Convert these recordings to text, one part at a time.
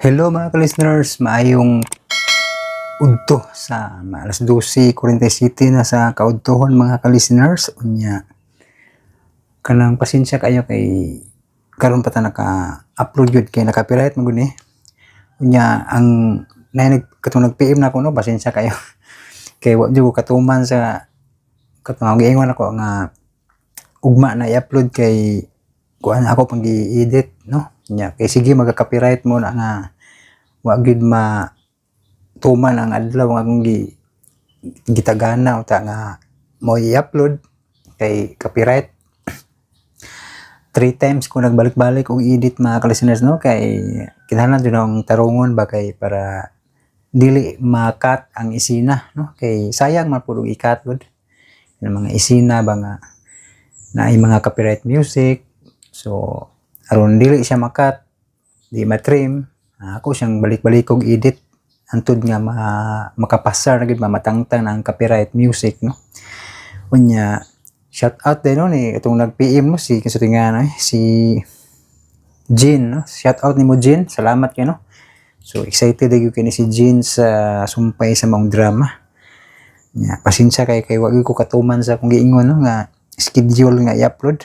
Hello, mga ka-listeners, maayong udto sa alas 12:47 na sa kaudtohon, mga ka-listeners. Unya, kanang pasensya kayo kay karon pa ta naka-upload yun kay naka-copyright man gud ni. Unya, ang nay nag katong nag-PM na ako, no, pasensya kayo. Kay wa jud ko katuman sa katong giingon ako nga ugma na i-upload kay kuan ako pang gi-edit, no. Nya kay sige magka-copyright mo na nga wa gyud ma tuman ang adlaw nga akong gitagana unta nga mo i-upload kay copyright. Three times ko nagbalik-balik og edit, mga ka-listeners, no, kay kinahanglan jud akong tarungon ba kay para dili ma-cut ang isina, no, kay sayang man pud og i-cut gud yung mga isina ba nga naay mga copyright music. So aron dili siya ma-cut, di ma-trim, ako siyang balik-balik og edit antud nga makapasar na gid, mamatangtang na ang copyright music, no. Unya, shout out din, no, ni itong nag-PM mo, si kasi nga eh, si Jean, no. Shout out nimo, Jean, salamat kay, no. So excited gyud kini si Jean sa sumpay sa maong drama. Nya pasensya kay kay wa gyud ko katuman sa akong giingon, no, nga schedule nga i-upload.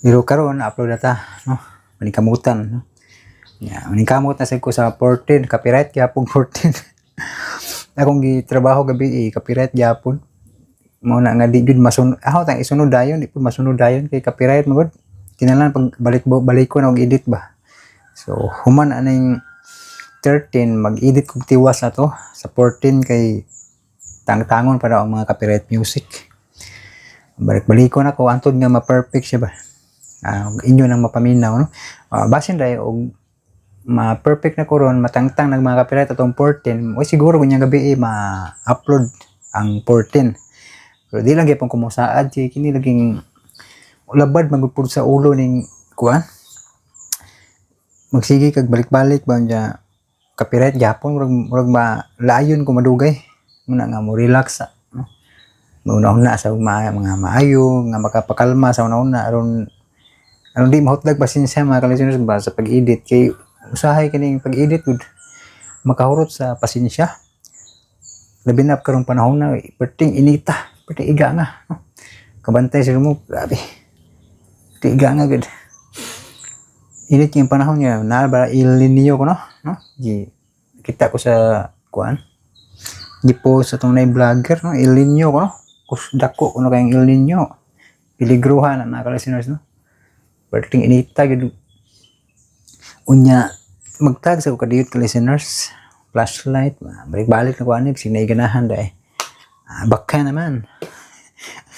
Pero karon upload na ta, no, maningkamutan, no. Nya maningkamot na sad ko sa 14, copyright gyapon 14. Akong gitrabaho gabi eh, copyright gyapon. Mao na nga di gyud masunod. Ako tang isunod dayon, di pud masunod dayon kay copyright man gud. Kinahanglan pag balik balik ko na og edit ba. So human aning 13, mag-edit kog tiwas na to sa 14 kay tangtangon para ang mga copyright music. Balik-balik ko na ko antod nga ma-perfect siya ba. Inyo nang mapaminaw, no. Basin dai og ma-perfect na ko ron, matangtang ng mga copyright atong 14, o siguro kunyang gabi eh, ma-upload ang 14. Pero di lang gyapon kumusaad kay kini laging labad man gud pud sa ulo ning kuan. Magsige kag balik-balik ba niya, copyright gyapon, murag malayon ko madugay. Muna nga mo relax sa, no. Mauna-una sa mga maayo nga makapakalma sa una-una aron aron di mahutlag pasensya, mga ka-listeners ba, sa pag-edit kay usahay kining pag-edit gud makahurot sa pasensya, labi na karong panahon na perting inita, perting iga nga, no? Kabantay sila mo, grabe, perting iga nga gud, init yung panahon niya na ba, El Nino ko, no, no. Gi kita ko sa kuan, gi-post sa tong na vlogger, no, El Nino ko, no. Kus dako kuno kayong El Nino, peligruhan na, mga ka-listeners, no, perting inita gud. Unya magtag sa ko kadiyot ka listeners, flashlight, balik-balik na ko ani sig ganahan dai. Baka naman.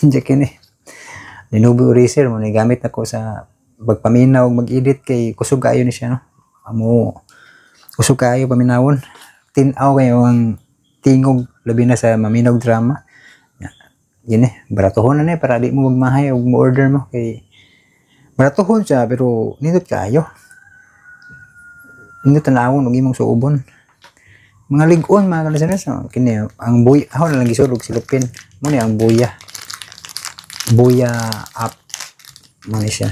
Diya kini Lenovo Eraser mo ni gamit nako sa pagpaminaw ug mag-edit kay kusog kaayo ni siya, no. Amo kusog kaayo paminawon. Tin-aw kayo ang tingog, labi na sa maminaw drama. Ya, yun eh, baratuhon na ni para di mo magmahay og mo order mo kay baratuhon siya pero nindot kaayo. Nindot tanawon og imong suobon. Mga lig-on, mga ka-listeners, no? Kini ang Boya, ako na lang gisulog silupin. Mo ni ang Boya. Boya app mo ni siya.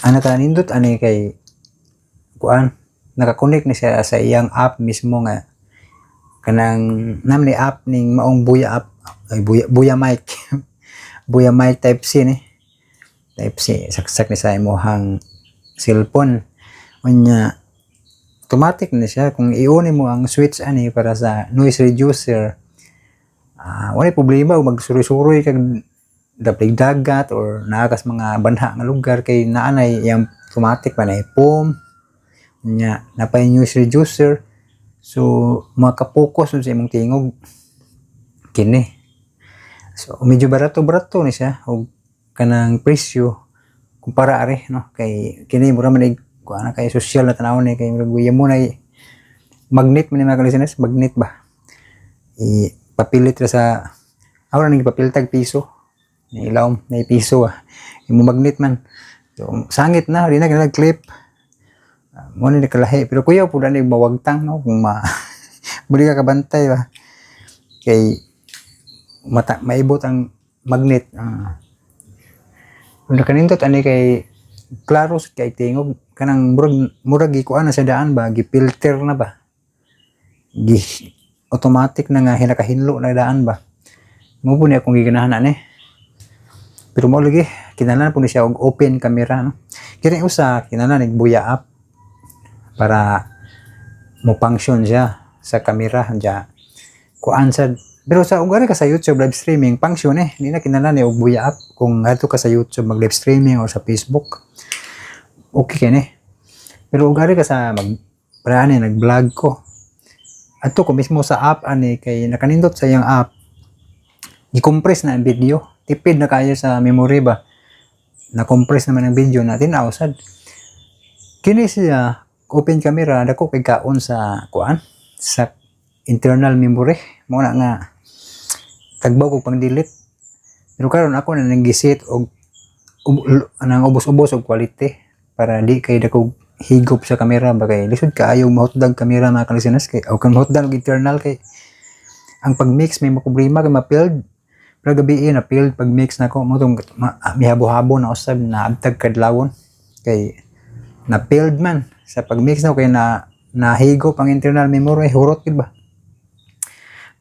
Ana ka nindot ani kay kuan, naka-connect ni siya sa iyang app mismo nga kanang nam ni app ning maong Boya app, ay Boya, Boya mic, Boya mic type C ni, type C, saksak ni sa imong cellphone. Unya automatic na siya kung i-on mo ang switch ani para sa noise reducer. Wala problema kung magsuroy-suroy kag dapig dagat or naa kas mga banha nga lugar kay naa nay iyang automatic pa na foam. Unya napay noise reducer, so makapokus sa imong tingog kini. So medyo barato-barato ni siya og kanang presyo kumpara ari, no, kay kini mura man kuan na kay social na tanawon ni kay murag mo na magnet man ni, mga ka-listeners, magnet ba, i papilit ra sa ako na gipapiltag piso ni ilawom na piso ah, imo magnet man. So sangit na di na kinahanglan clip. Mo ni nakalahi pero kuyaw pud ani mawagtang, no, kung ma buli ka kabantay ba kay mata maibot ang magnet. Kung nakanindot ani kay Klaro sa kay tingog, kanang murag murag gikuan na sa daan ba, gipilter na ba, gi automatic na nga hinakahinlo na daan ba. Mo po ni akong giganahan ani. Pero mo lagi kinahanglan po ni siya og open camera, no. Kini usa kinahanglan og Boya app para mo function siya sa camera ja kuan sa. Pero sa ugari ka sa YouTube live streaming, function eh, hindi na kinahanglan ni og Boya app. Kung adto ka sa YouTube mag live streaming or sa Facebook, okay kini. Pero ugari ka sa mag para ani nag-vlog ko, adto ko mismo sa app ani kay nakanindot sa iyang app, gi-compress na ang video, tipid na kayo sa memory ba, na-compress naman ang video natin sad. Kini siya open camera, dako kay kaon sa kuan, sa internal memory. Mo na nga tagbaw ko pang delete. Pero karon ako na nang giset og anang ubos-ubos og quality para di kay dako higop sa kamera ba, kay lisod kaayo mahutdag kamera, mga kalistenas, kay o kan mahutdag og internal, kay ang pag-mix may problema kay ma-build. Pero gabi eh, na-build pag mix nako mo tong mihabo-habo na usab na abtag kadlawon kay na-build man sa pag-mix na kay na nahigop ang internal memory, hurot gid ba.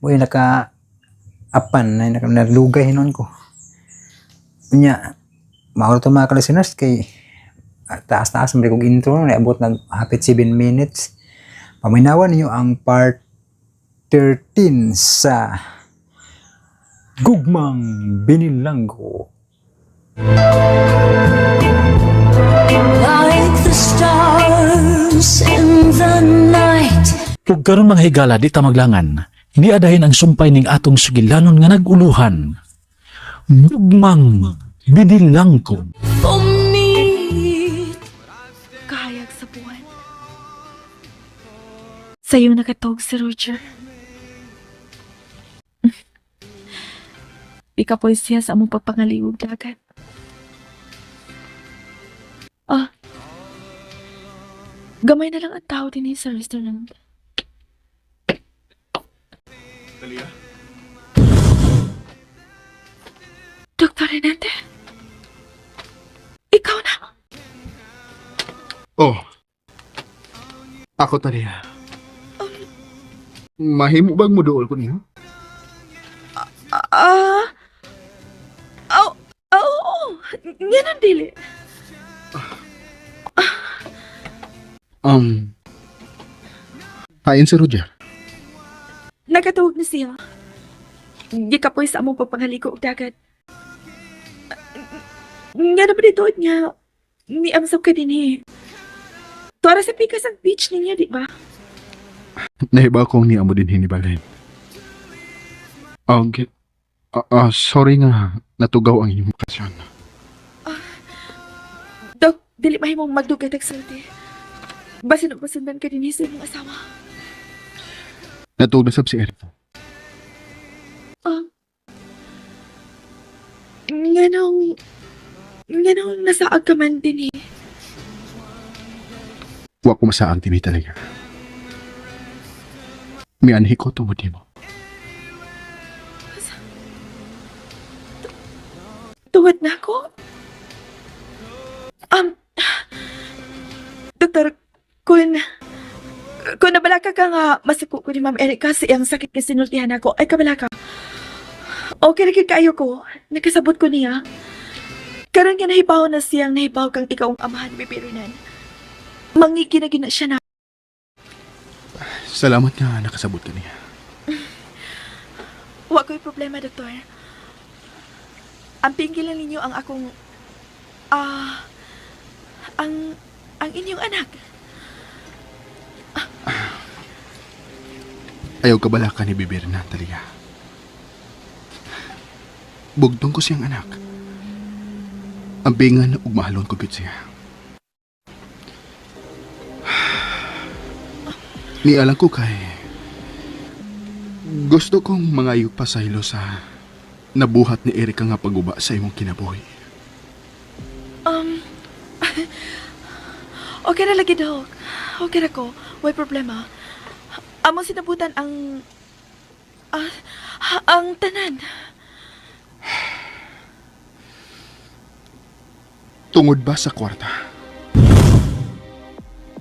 Mo naka apan na naka nalugay hinon ko. Unya mao to, mga ka-listeners, kay taas-taas man kog intro, naabot nag hapit 7 minutes. Paminawan ninyo ang part 13 sa Gugmang Binilanggo. Like the stars in the night. Ug karon, mga higala, di ta maglangan. Niadahin ang sumpay ning atong sugilanon nga nag-uluhan. Gugmang Binilanggo. For me. Kahayag sa buwan. Sa'yo nakatog si Roger. Ikapoy siya sa among pagpangaliwog dagat. Ah. Gamay na lang ang tao din sa restaurant. Talia? Dr. Renante? Ikaw na! Oh. Ako, Talia. Mahimo bang muduol ko niyo? Ah! Oh, oh, oh, nga dili. Hain si Roger. Nakatuog na siya. Gikapoy sa among pagpangaliko og dagat. Nga naman ito niya, ni amsap ka din eh. Tuara sa pikas ang beach ninyo, di ba? Nahiba akong niya mo din hinibalin. Okay. Sorry nga, natugaw ang inyong okasyon. Dok, dili mahimong magdugay tagsulti. Basin og masundan ka din sa imong asawa. Natug na sab si Eric. Ah. Nga nung nasaag ka man din eh. Wa ko masaang timi talaga. Mianhi ko tungod nimo. Tuwad na ako. Doktor, kung nabalaka ka nga masuko ko ni Ma'am Erika sa iyang sakit nga sinultihan ako, ay kabalaka. Okay ra gyud kaayo ko. Nakasabot ko niya. Karon nga nahibaw na siyang nahibaw kang ikaw ang amahan ni Bibirunan. Mangigi na gyud na siya na. Salamat nga nakasabot ka niya. Wa ko'y problema, doktor. Ang pinggilan ninyo ang akong ang inyong anak. Ayaw kabalaka ni Bibirna, Talia. Bugtong ko siyang anak. Ang bingan ug mahalon ko gyud siya. Nialang ko kay gusto kong mangayog pasaylo sa nabuhat ni Erika nga paguba sa imong kinabuhi. Okay na lagi, Dok. Okay na ko. Way problema. Among sinabutan ang tanan. Tungod ba sa kwarta?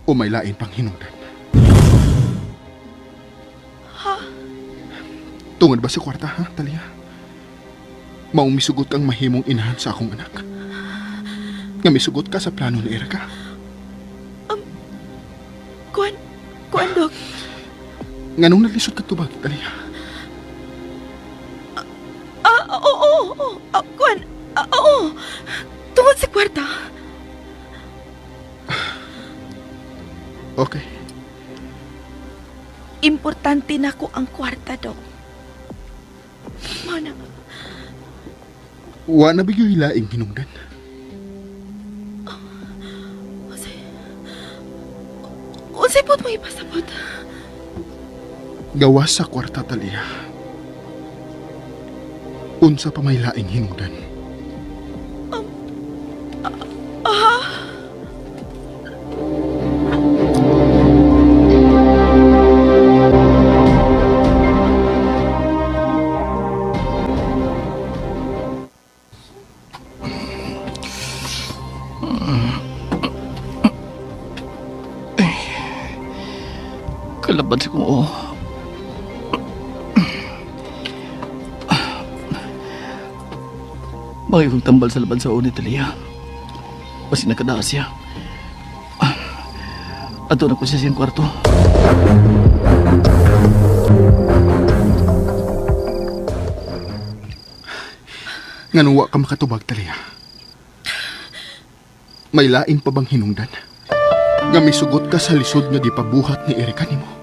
O may lain pang hinungdan? Ha? Tungod ba sa kwarta, ha, Talia? Maong misugot kang mahimong inahan sa akong anak. Nga misugot ka sa plano ni Erika. Kuan, kuan, Dok. Nganong naglisod ka tubag, Talia? Ah, oo, oo, oo. Ah, kuan, ah, oo. Tungod sa kwarta. Okay. Importante na ko ang kwarta, Dok. Mao na. Wa na bigyo'y laing hinungdan. Unsay... Unsay pod mo ipasabot? Gawas sa kwarta, Talia. Unsa pa may laing hinungdan. Kalabad sa kong oo. Bakit kong tambal sa labad sa ni Talia? Basta nagkadaas siya. Ato na ko siya siyang kwarto. Nganong wa ka makatubag, Talia? May lain pa bang hinungdan? Nga misugot ka sa lisod nga gipabuhat ni Erika nimo.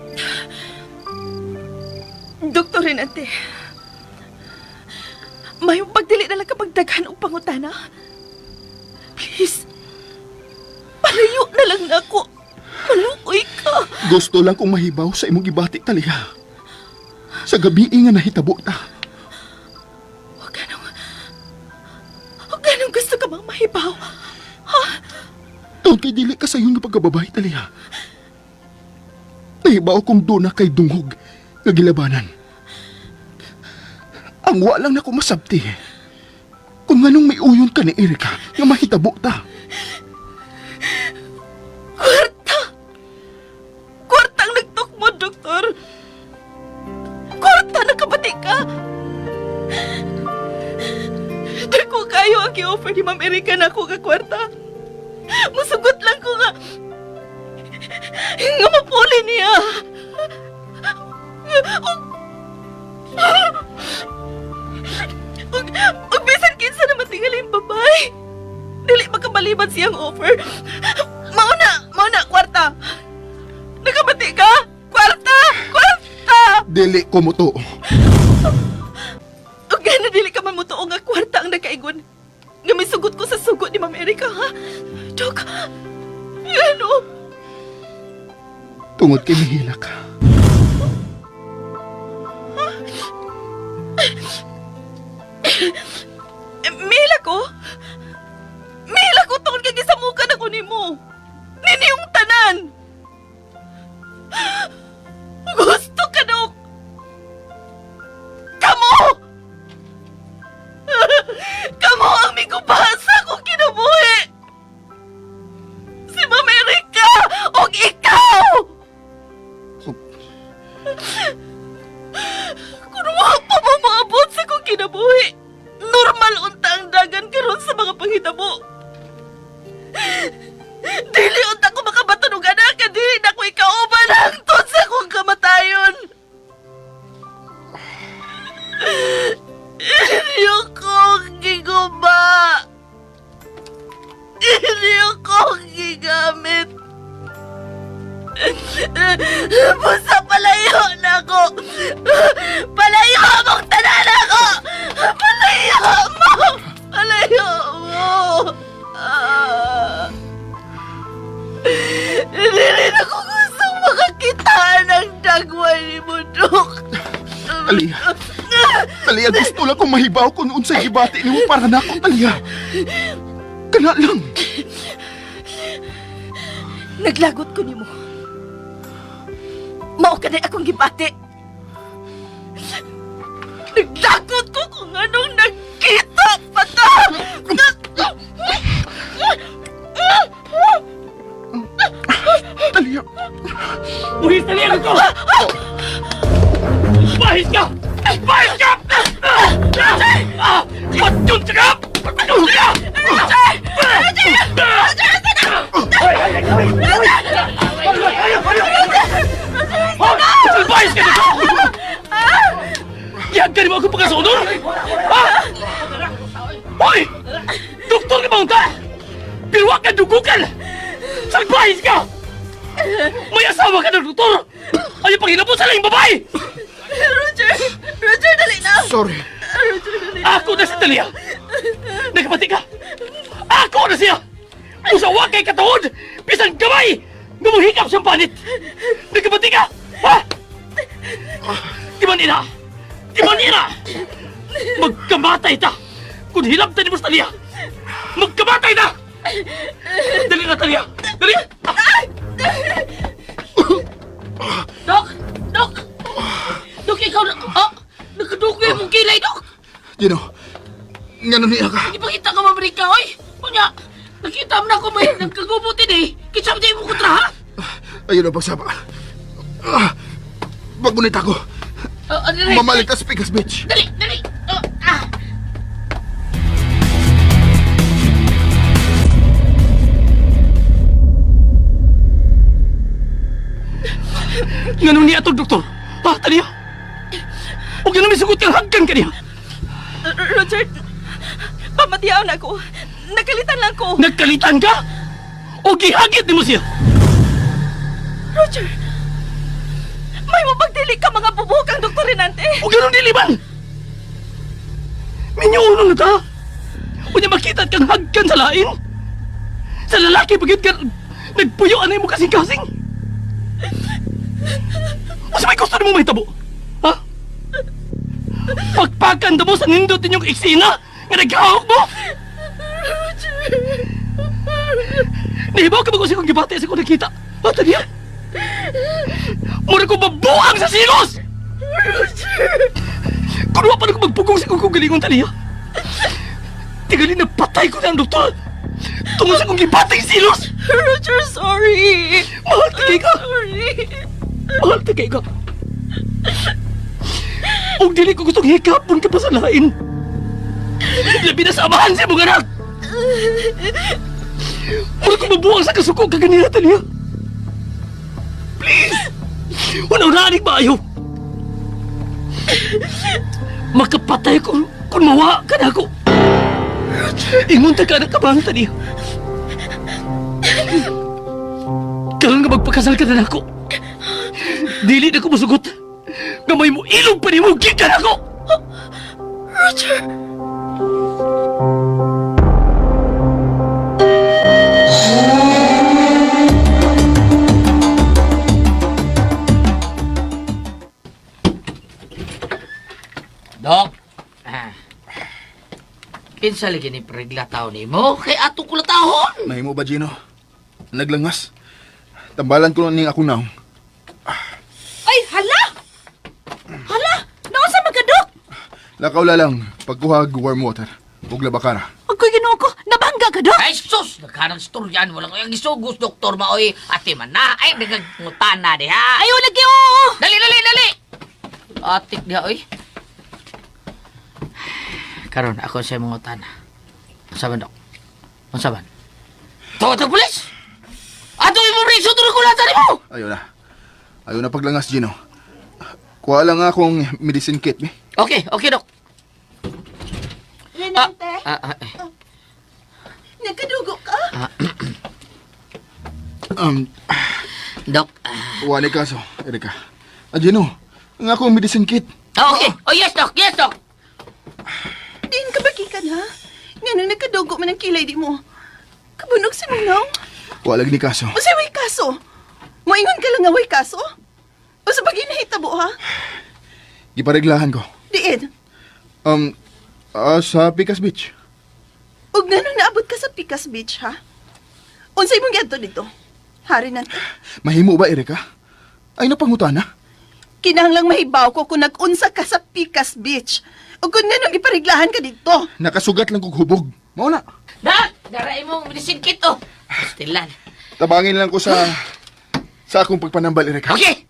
Doktor Renante, mayong pagdili na lang kapag daghan og pangutana. Please, palayo na lang nako. Maluoy ka. Gusto lang kong mahibaw sa imong gibati, Talia. Sa gabi nga nahitabo ta. Huwag ganong gusto ka bang mahibaw? Tungkol kay dili ka sa nga pagkababay, Talia. Nahibaw kong doon na kay dunghog nga gilabanan. Ang wa lang nako masabti. Kung nganong may uyon ka ni Erika nga mahitabo ta. Kwarta! Kwarta ang nagtok mo, doktor! Kwarta! Nakabati ka! Dako kayo ang gi-offer ni Ma'am Erika na ako nga kwarta. Musugot lang ko nga... Nga mapuli niya. Ug, ug bisan kinsa na matingali yung babae. Dili makabaliban siyang offer. Mauna, mauna, kwarta. Nakabati ka? Kwarta! Kwarta! Dili ko mo to. O gana dili ka man mo nga kwarta ang nakaigon. Nga may sugot ko sa sugot ni Ma'am Erika, ha? Dok, ano? Tungod kay mihila ka. Eh, Mila ko? Mila ko tungod kay gisamukan ako nimo. Nini yung tanan. Gusto ka, Dok. Kamo! Kamo ang migubasa kong kinabuhi! Si Ma'am Erika! Og ikaw! Kung wa pa mo maabot sa kong kinabuhi, normal unta ang dagan karon sa mga panghitabo. Dili unta ko makabaton og anak, dili na ko ikauban hangtod sa akong kamatayon. Inyo kong giguba. Inyo kong gigamit. Busa palayo na ako! Palayo mong tanan ako! Palayo mo! Palayo mo! Ah. Hindi rin ako gustong makakita ng dagway ni Budok. Talia. Talia, gusto lang kong mahibaw kung unsay gibati nimo para nako, Talia. Kana lang. Naglagot ko nimo. Mao ka na akong gibati. Naglagot ko kung anong nagkita pa ta. Talia! Buhis na niya ko! Bahis ka! Bahis ka! Patyon ka! Patyon ka! Roger! Roger! Roger! Bahis ka dito! Gihagkan mo ako pagkasunod? Ha? Hoy! Doktor ka ba unta? Pero wag ka dugukan! Salbahis ka! May asawa ka ng doktor! Ayaw pang sa laing babae! Roger! Roger, dali na! Sorry. Roger, dali na. Ako na si Talia! Nagkapati ka! Ako na siya! Usawa kay katuod! Bisan gamay! Gumuhikap siyang panit! Nagkapati ka! Ha? Di man ina! Di man ina! Magkamatay ta! Kung hilabtan ni mo sa Talia! Magkamatay ta! Dali na, Talia! Dali! Dok! Dok! Dok, ikaw na... Oh! Nakadugo yung mong kilay, Dok! Gino, ngano niya ka? Ipakita ka mabrika, oy! Kunya, nakita mo na ako may nagkagubutin eh! Kinsa mo mo kontra, ha? Ayun ang pagsaba. Ah, Pagbunit ako. Ano rin? Mamalik ka sa Pikas Beach. Dali! Dali! Oh, ah! Ngano niya itong doktor? Ha, Talia? Huwag na namin sugot kang hagkan ka niya! Roger, pamatiyaw na ako. Nakalitan lang ko. Nagkalitan ka? O gihagit ni mo siya? Roger, may mapagdili ka mga bubuk ang Doktor Renante. O ganun dili man! Minyo na ta! O niya makita at kang hagkan sa lain? Sa lalaki pagit ka nagpuyo anay mo kasing-kasing? O sa may gusto mo mahitabo? Ha? Pagpakanda mo sa nindot ninyong eksena nga naghahok mo? Nahibaw ka ba kung sa gibati sa kong nakita? Ha, Tania? Mura ko mabuang sa silos! Kung wa pa na ko magpugong sa kong galingon, Talia. Tingali na patay ko na ang doktor. Tungod sa kong gibatay silos! Roger, sorry. Mahal ta kay ka! Sorry. Mahal ta kay ka! Ug dili ko gustong hikapon ka pa sa lain. Labi na sa amahan sa imong anak! Mura ko mabuang sa kasuko ka ganina, Talia. Please! Una-unaanig maayo! Makapatay ko kung mawa ka na ako. Ingon ta ka ng kabang, Talia. Karon nga magpakasal ka na nako. Dili na ko musugot. Nga may mo ilog pa nimo gikan ako. Roger! Dok! Ah. Kinsa lagi ni pregla tao nimo? Kay ato ko latahon! Nahimo ba, Gino? Naglangas. Tambalan ko lang ning akong naong. Ay, hala! Hala! Naunsa man ka, Dok? Lakaw lang, pagkuhag warm water. Ug labakara. Agoy, Ginoo ko. Nabangga ka, Dok? Ay sus! Nagkanang storyan. Walang ang gisugos, doktor maoy. Ate man na. Ay, nagagngutana diha. Ayaw lagi, oo. Dali, dali, dali! Atik diha, oy. Karon, ako sa mga utana. Unsa man, Dok? Unsa man? Tawag ang pulis! Ato imong rin suturo ko lahat mo! Ayaw na. Ayaw na paglangas, Gino. Kuha lang akong medicine kit, eh. Okay, okay, Dok. Renante, Ah, ah, eh. nagkadugo ka? Dok. Ah, Wala kaso, Erika. Ah, Gino, ang akong medicine kit. okay. Oh, yes, Dok. Yes, Dok. Diin ka bakikan, ha? Nga nang nagkadugo man ang kilay di mo. Kabunog sa mong naong. Wala ni kaso. O sa way kaso? Moingon ka lang nga way kaso? O sa pag-inahitabo, ha? Gipareglahan ko. Diin, Sa Picas Beach. ug nga nang naabot ka sa Picas Beach, ha? Unsay mong giadto dito? Hari nante. Mahimo ba, Erika? Ay, napangutana. Kinahanglang mahibaw ko kung nag-unsa ka sa Picas Beach. O kung nga nang gipariglahan ka dito. Nakasugat lang kog hubog. Mao na. Dok! Dara imong medicine kit, oh. Pastilan. Tabangin lang ko sa Sa akong pagpanambal, Erika. Okay!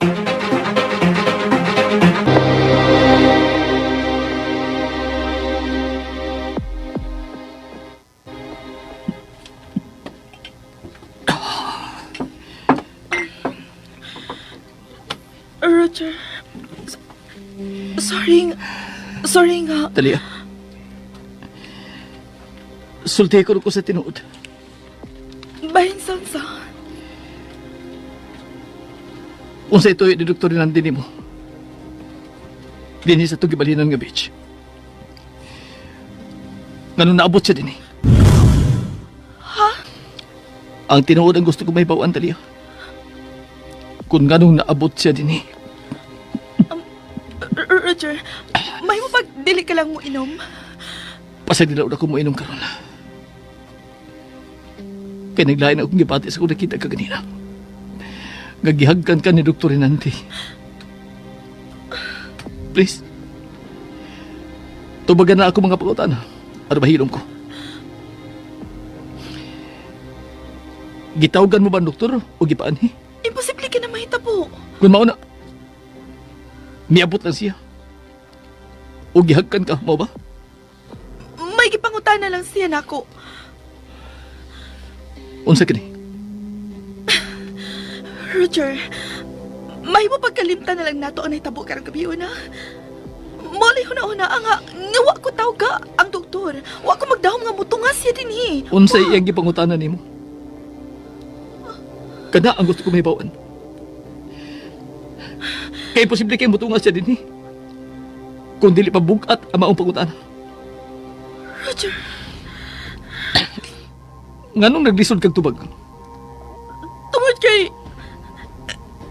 Roger. Sorry. Sorry nga. Talia. Sulti ko ko sa tinuod. Bahin sa. Unsa ito ni Dr. Rinaldi nimo? Dinhi sa tugibalinan nga beach. Ngano naabot siya dinhi? Ha? Ang tinuod ang gusto ko may bawaan, Talia. Kung nganong naabot siya dinhi. Roger, may mo pag dili ka lang mo inom. Pasag nila ako mo inom karon. Kay naglain akong gibati sa kung nakita ka ganina. Gagihagkan ka ni Dr. Rinanti. Please. Tubagan na ako mga pagkutan. Ano ba hilom ko? Gitawgan mo ba ang doktor o gipaanhi? Imposible ka na mahitabo. Kung mauna, miabot lang siya. O gihagkan ka, mao ba? May gipangutana lang siya nako. Unsa kini? Roger, may mo pagkalimtan na lang nato ang nahitabo karong gabi una. Moli huna-huna nga, nga wa ko tawga ang doktor. Wa ko magdahom nga mutunga siya dinhi. Unsa iyang gipangutana nimo? Kada ang gusto ko may bawan. Kay posible kay mutunga siya dinhi. Kung dili pa bugat ang maong pangutana. Roger, Nganong naglisod kag tubag?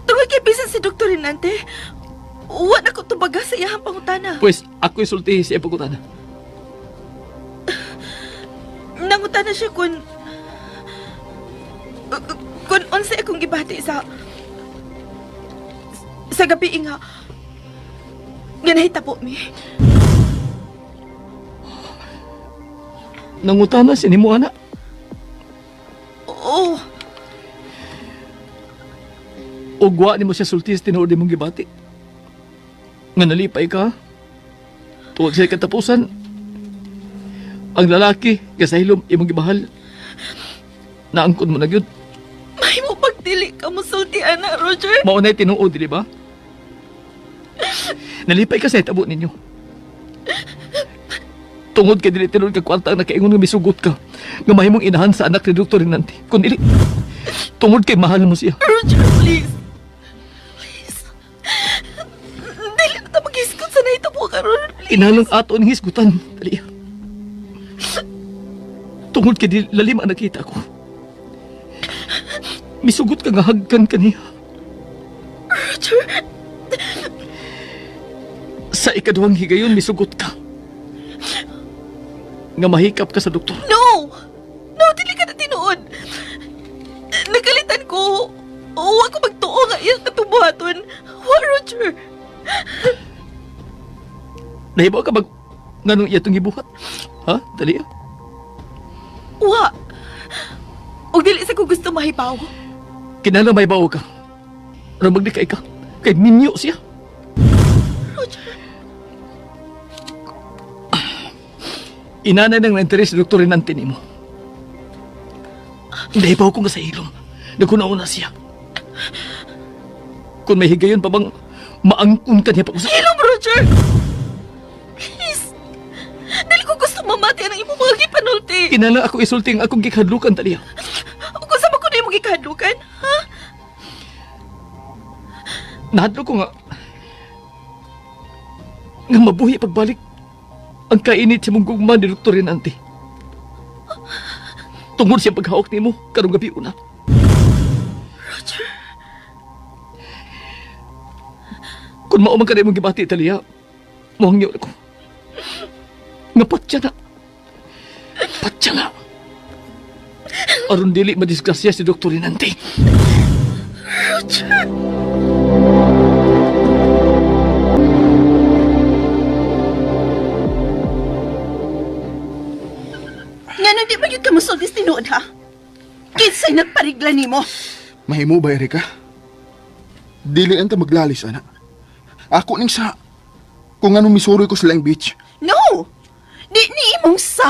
tungod kay bisan si Doktor Rinante, wa na ko tubaga sa iyang pangutana. Pues ako isulti sa iyang pangutana. Nangutana siya kung unsay akong gibati sa gabi nga nga nahitabo mi. Nangutana siya nimo ana. Oo, Ug wa nimo siya sulti sa tinuod nimong gibati. Nga nalipay ka. Tuwag sa katapusan. Ang lalaki nga sa hilom imong gibahal. Naangkon mo na gyud. may mo pagdili ka musulti ana, Roger. Mao na'y tinuod, di ba? Nalipay ka sa hitabo ninyo. Tungod kay dili tinuod ka kwarta ang nakaingon nga misugot ka. Nga mahimong inahan sa anak ni Dr. Rinanti. Kun dili, tungod kay mahal mo siya. Roger, please. Please. Dili na ta maghisgot sa nahitabo karon. Please. Inalang ato ang hisgutan. Dali. Tungod kay dili lalim ang nakita ko. Misugot ka nga hagkan kaniya. Roger, Sa ikaduhang higayon, misugot ka. Nga mahikap ka sa doktor. no! No, dili ka na tinuod. Nagalitan ko. Wa ko magtuo nga iyang katubuhaton. Wa, Roger. Nahibaw ka bag nganong iya itong gibuhat? Ha? Dali ah. Wa. Og dili sa ko gusto mahibaw. Kinahanglan may bawo ka. Aron maglikay ka. Kay minyo siya. Roger. Inanay nang na-interes si Dr. Rinante nimo. Nahibaw ko nga sa ilong. Nagkunauna siya. Kung may higayon pa bang maangkon ka niya pa usap. Hilom, Roger! Please! Dili ko gusto mamati ang imong mga gipanulti. Kinahanglan ako isulti ang akong gikadlukan taliya. Kung sa ko na imong gikahadlukan, ha? Nahadlok ko nga nga mabuhi pagbalik ang kainit sa mong gugma ni Dr. Rinante. Tungod siya paghawak nimo karong gabi una. Roger. Kung mao man ka na imong gibati, Talia, mohangyo na ko. Nga patya na. Patya na. Aron dili madisgrasya si Dr. Rinante. Roger! Nga nang di ba yun ka musultis tinuod ha? Kinsay nagparigla nimo? Mahimo ba, Erika? Dili ang ta maglalis, ana. Ako ning sa... Kung anong misuroy ko sa laing beach. No! Di ni imong sa!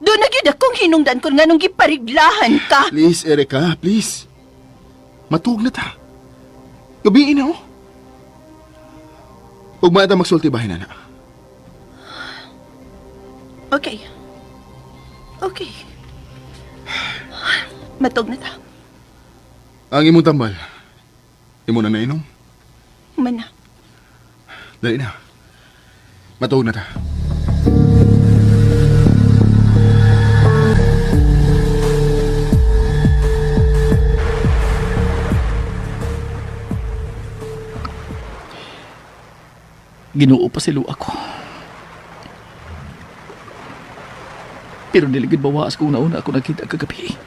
Doon na gyud akong hinungdan kung nganong gipariglahan ka. Please, Erika, please. Matuog na ta. Gabiin na, oh. Huwag ta magsulti bahin, ana. Okay. Okay. Matog na ta. Ang imong tambal. Imo na nainom. Human na. Dali na. Matuog na ta. Ginoo pa silo ako. Pero niligid bawaas kung nauna ako nakita kagabi.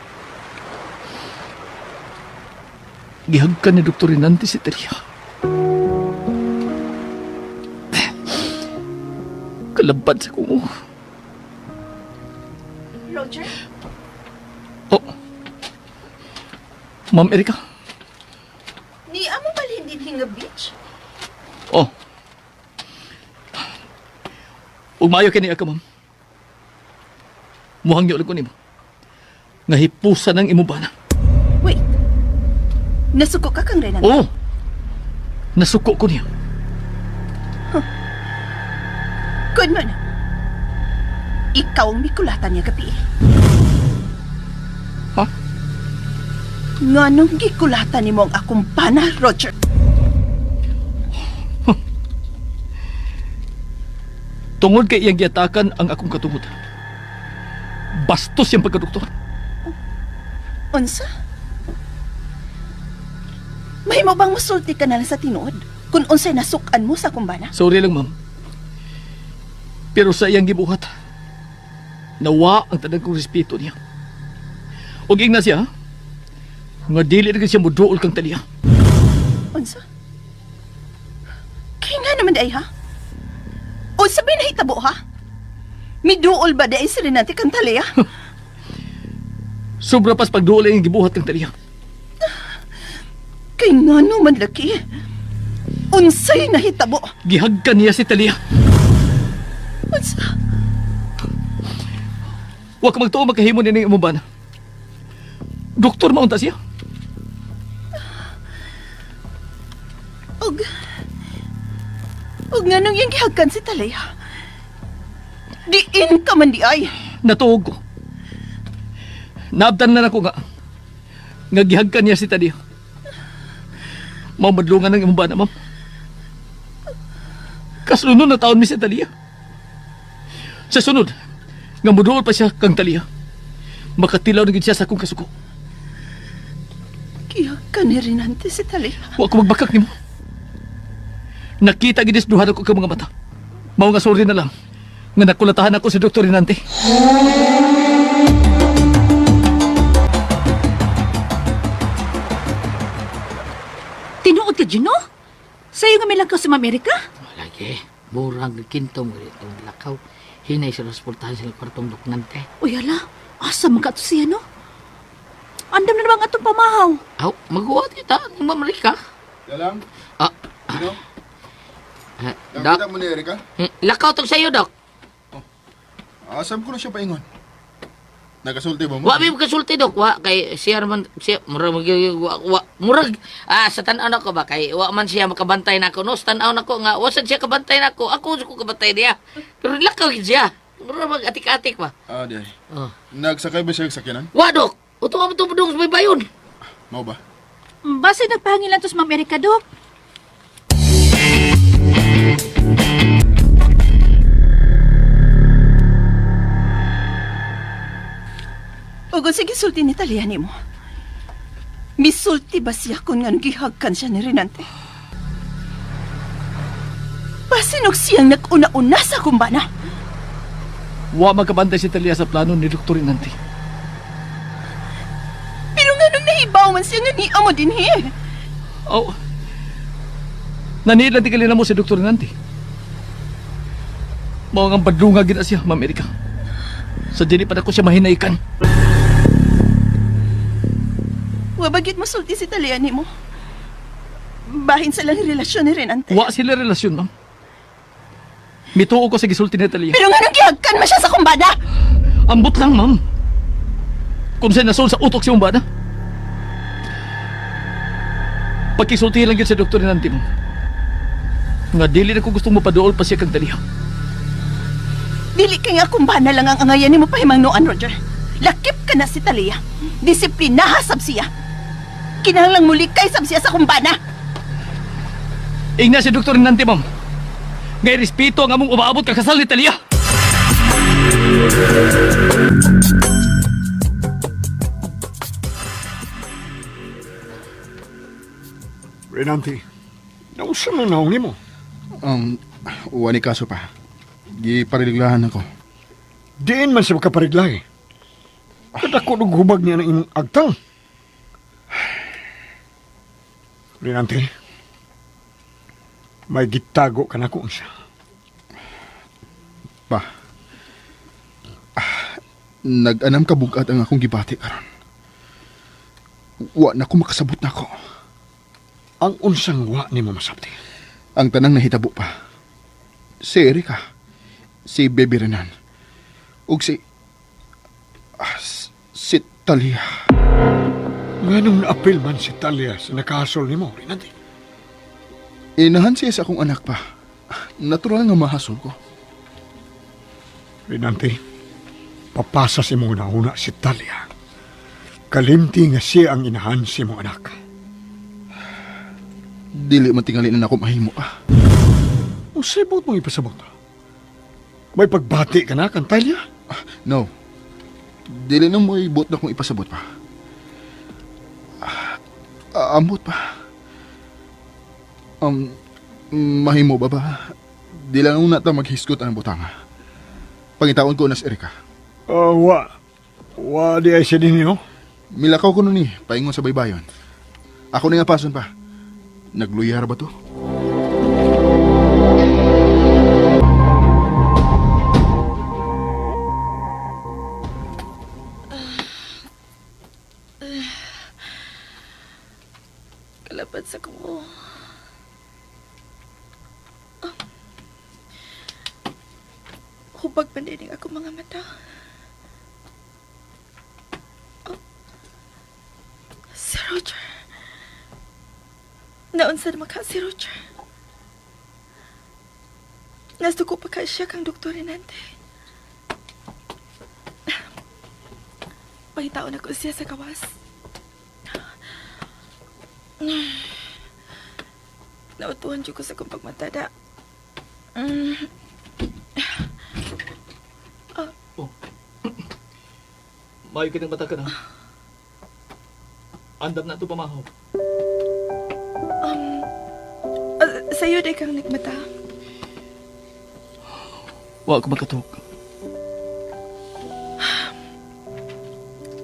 Gihagkan ni Dr. Renante si Teria. Kalabad sa kungo. Roger? Oh. Ma'am Erika. Ni amo balhin din nga beach? Oh. Ug maayo kini ka, ma'am. Muhangyo lang ko nimo. Nga hipusan ang imo bana. Wait. Nasuko ka kang Renan? Oo. Nasuko ko niya. Good man. Ikaw ang mikulatan niya gabi. Ha? Nganong gikulatan nimo ang akong bana, Roger? Tungod kay iyang giatakan ang akong katungod. Bastos iyang pagkadoktor. Unsa? Mahimo bang musulti ka na lang sa tinuod? Kung unsay nasukan mo sa akong bana? Sorry lang, ma'am. Pero sa iyang gibuhat, nawa ang tanan kong respeto niya. Ug ingna siya, nga dili na siya muduol kang taliya. Unsa? Kaya nga naman ay ha? Unsa ba nahitabo ha? Miduol ba di ay si Renate kang Talia? Sobra pas pagduol ang gibuhat kang taliya. Kay nga naman laki. Unsay nahitabo? Gihagkan niya si Talia. Unsa? Wa ka magtuo magkahimo ni ning imong bana. Doktor maunta siya. Og... Og nga nung iyang gihagkan si Talia? Diin ka man di ay. Natuog ko. Naabdan na nako nga. Nga gihagkan niya si Talia. Mao madlungan ang imong bana, ma'am. Kasunod na taon mi si Talia. Sa sunod, nga muduol pa siya kang Talia. Makatilaw na gid siya sa akong kasuko. Gihagkan ni Renante si Talia. Wa ko magbakak nimo. Nakita gid duha ko ka mga mata. Mao nga sorry na lang nga nakulatahan ako si Dr. Renante. Tinuod ka, Gino? Sa'yo nga may lakaw sa Amerika? Lagi, murang kintong itong lakaw. Hinay sa transportahan sila kwartong doknante. Uy, ala, asa man ka to siya, no? Andam na naman atong pamahaw. Aw, maguwa kita ni Ma'am Rica. Dalang, Ah, Gino, Dok. nakita mo ni Erika? Lakaw tong sayo, Dok. Asam ko na siya paingon. Nagasulti ba mo? Wa mi kasulti dok, wa kay siya man siya murag wa, wa murag sa tan-aw nako ba kay wa man siya makabantay nako no, sa tan-aw nako nga wa sad siya kabantay nako, ako ko kabantay niya. Pero lakaw gid siya. Murag mag atik-atik ba. Ah, di ay. Oh. Nagsakay ba siya sa sakyanan? Wa dok, uto ka to dong sa may bayon. Mao ba? Basta nagpahangin lang to sa Amerika, Dok. Ug sige sulti ni Talia nimo. Misulti ba siya kung nganong gihagkan siya ni Renante? Basinog siyang nag-una-una sa kumbana. Wa magkabantay si Talia sa plano ni Dr. Renante. Pero nganong nahibaw man siya nga niya mo din he. Oh. Nanilan tingali na mo si Dr. Renante. Mao nga badlunga gid na siya, Ma'am Erika. Sa dili pa nako siya mahinaykan. Wa bagit masulti si Talia nimo. Bahin sa lang relasyon ni Renante. Wa sila relasyon, ma'am. Mituo ko sa gisulti ni Talia. Pero nga nung gihagkan man siya sa kumbada! Ambot lang, ma'am. Kung sa nasol sa utok si Umbana. Pagkisulti lang yun sa doktor ni Nanti, ma'am. Nga dili na ko gustong mapaduol pa siya kang Talia. Dili kay nga kumbana lang ang angayan nimo pahimangnoan, Roger. Lakip ka na si Talia. Disiplinaha sab siya. Kinahanglang muli kay sab siya sa kumbana. Ingna si doktor ni Nanti, ma'am. Ngay respeto ang among umaabot kakasal ni Talia. Renante, nausa man naong nimo. Wani kaso pa. Gipareliglahan ako. Diin man siya makapariglahe. Kadako og hubag niya ng imong agtang. Renante, may gitago ka na kung siya. Pa. Nag-anam ka bugat ang akong gibati karon. Wa na ko makasabot nako. Ang unsang wa nimo masabti. Ang tanang nahitabo pa. Si Erika, si Baby Renan, ug si si Talia. Nganong naapil man si Talia sa nakahasol nimo, Renante? Inahan siya sa akong anak pa. Natural nga mahasol ko. Renante, papasa si mong nauna si Talia. Kalimti nga siya ang inahan si mong anak. Dili man tingali na nako mahimo ah. Unsay buot mong ipasabot? May pagbati ka na kan Talia? No. Dili na mo ibot na kong ipasabot pa. Ambot pa. Um, mahimo ba ba? Di lang na ta maghisgot ang butanga. Pangitaon ko na si Erika. Wa. Wa di ay siya ninyo. Milakaw ko nun eh, paingon sa baybayon. Ako na nga pason pa. Nagluyar ba to? Kalapad sa kumo. Ah. Hubag man din ako mga mata. Oh. Si Roger. Naunsa naman ka si Roger. Nasuko pa ka siya kang Doktor Renante. Pahitaon ako siya sa kawas. Nautuhan jud ko sa akong pagmatada. Mayo kitang bata ka na. Andam na ito pamahaw. Sa'yo di kang nagmata. Wa ko makatuog.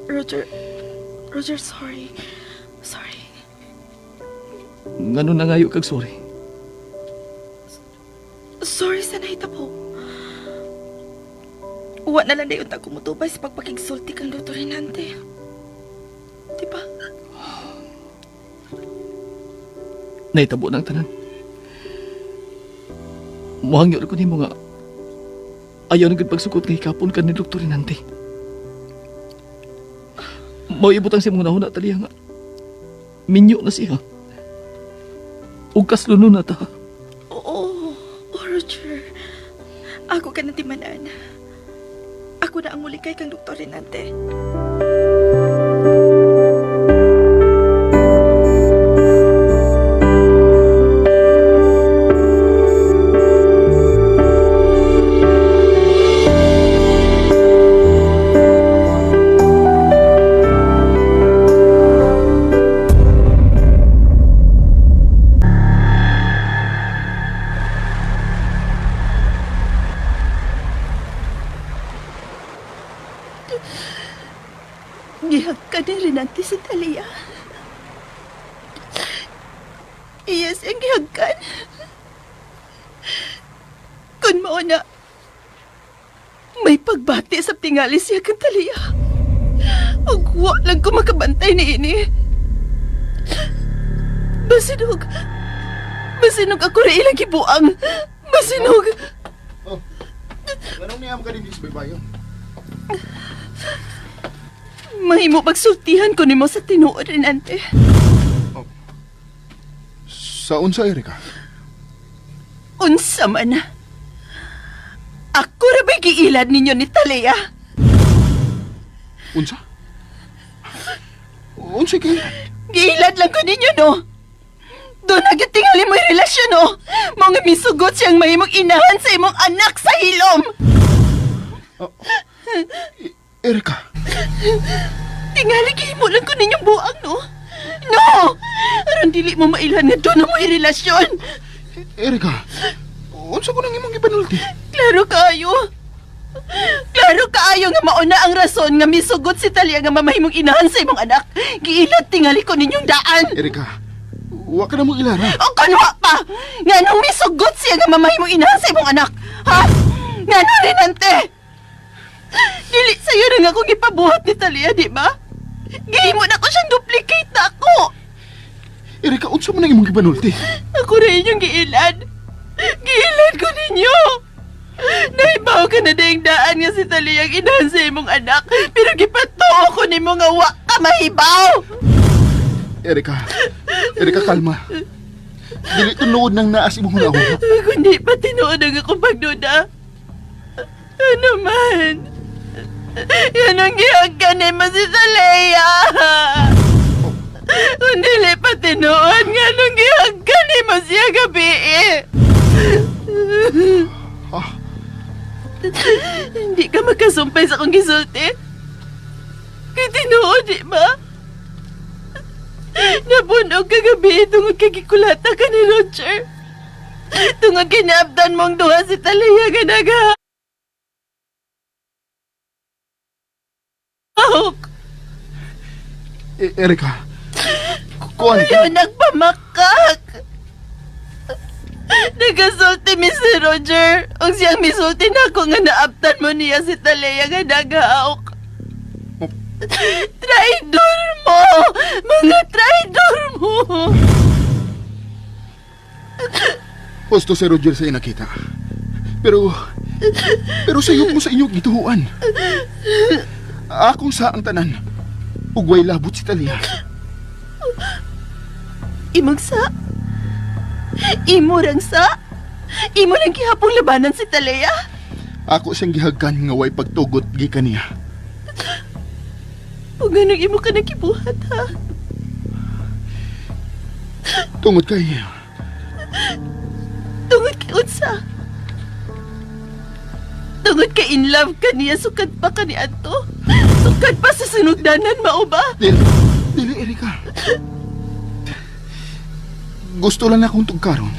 Roger, Roger, sorry. Sorry. Ngano na ngayo kag sorry. Sorry sa nahitabo. Wa na lang dayon ta kumutubay sa pagpakigsulti kang Dr. Renante. Di ba? Naitabo ng tanan. Muhangyo ko nimo nga ayaw na gud pagsukot nga hikapon ka ni Dr. Renante. Mao ibutang sa imong nahuna taliya nga minyo na siya. Ug kasluno na ta. Oo, oh, Roger. Ako ka na timanan. Ako na ang mulikay kang Dr. Renante. Gihagkan ni Renante si Talia. Iya siyang gihagkan. Kun mao na, may pagbati sa tingali siya kang Talia. Ug wa lang ko makabantay ni ini. Basinog. Basinog ako rin ilang gibuang. Basinog. Oh. Anong niyam ka din sa baybayon? Mahimo pagsultihan ko nimo sa tinuod, Renante. Sa unsa, Erika? Unsa man. Ako ra ba'y giilad ninyo ni Talia? Unsa? Unsa kay? Giilad lang ko ninyo, no? Doon nagatingali mo'y relasyon, no? Mga misugot siyang mahimong inahan sa imong anak sa hilom. Erika, Tingali gihimo lang ko ninyong buang, no? No! Aron dili mo mailhan nga doon na mo'y relasyon. Erika. Unsa ko nang imong gipanulti? Klaro kaayo. Klaro kaayo nga mauna ang rason nga misugot si Talia nga mamahimong inahan sa imong anak. Giilad tingali ko ninyong daan. Erika, wa ka na mo ilara. O kanwa pa! Nga nung misugot siya nga mamahimong inahan sa imong anak. Ha? Nga nung rinante! Dili sa'yo na nga akong gipabuhat ni Talia, di ba? Gihimo na ko siyang duplicate na ako. Erika, unsa man ang imong gipanulti? Ako rin yung giilad. Giilad ko ninyo. Naibaw ka na dayang daan nga si Talia ang inahan sa imong anak. Pero gipatuo ko nimo nga wa ka mahibaw. Erika, Erika, kalma. Dili tunood nang naas imong hunahuna. Kundi pa tinuod ang akong pagduda. Ano man? Yan ang gihagkan ni mo si Talia. Kung dili pa tinuod nga nung gihagkan ni mo siya gabi eh. Ah. Hindi ka makasumpay sa akong gisulti. Kay tinuod, di ba? Napunog kagabi tungod kay gikulata ka ni Roger. Tungod kay naabdan mong duha si Talia nga nagahawk. Erika, kuan Ayaw nagpamakak. Nagasulti mi si Roger. Og siyang misulti na ako nga naabtan mo niya si Talia nga nagahawk. Traidor mo! Mga traidor mo! Husto si Roger sa inakita. Pero, pero sayop mo sa inyong gituhuan. Akong sa ang tanan. Ugway labot si Talia. Imong sa? Imo rang sa? Imo lang gihapong labanan si Talia? Ako siyang gihagkan nga way pagtugot gikan niya. O ganong imo ka nakibuhat, ha? Tungod kay Tungod kay unsa? Tungod kay in love ka niya, sukad pa ka ni Anto? Sukad pa sa sinugdanan, mao ba? Dili, dili Erika. Gusto lang akong tugkaron.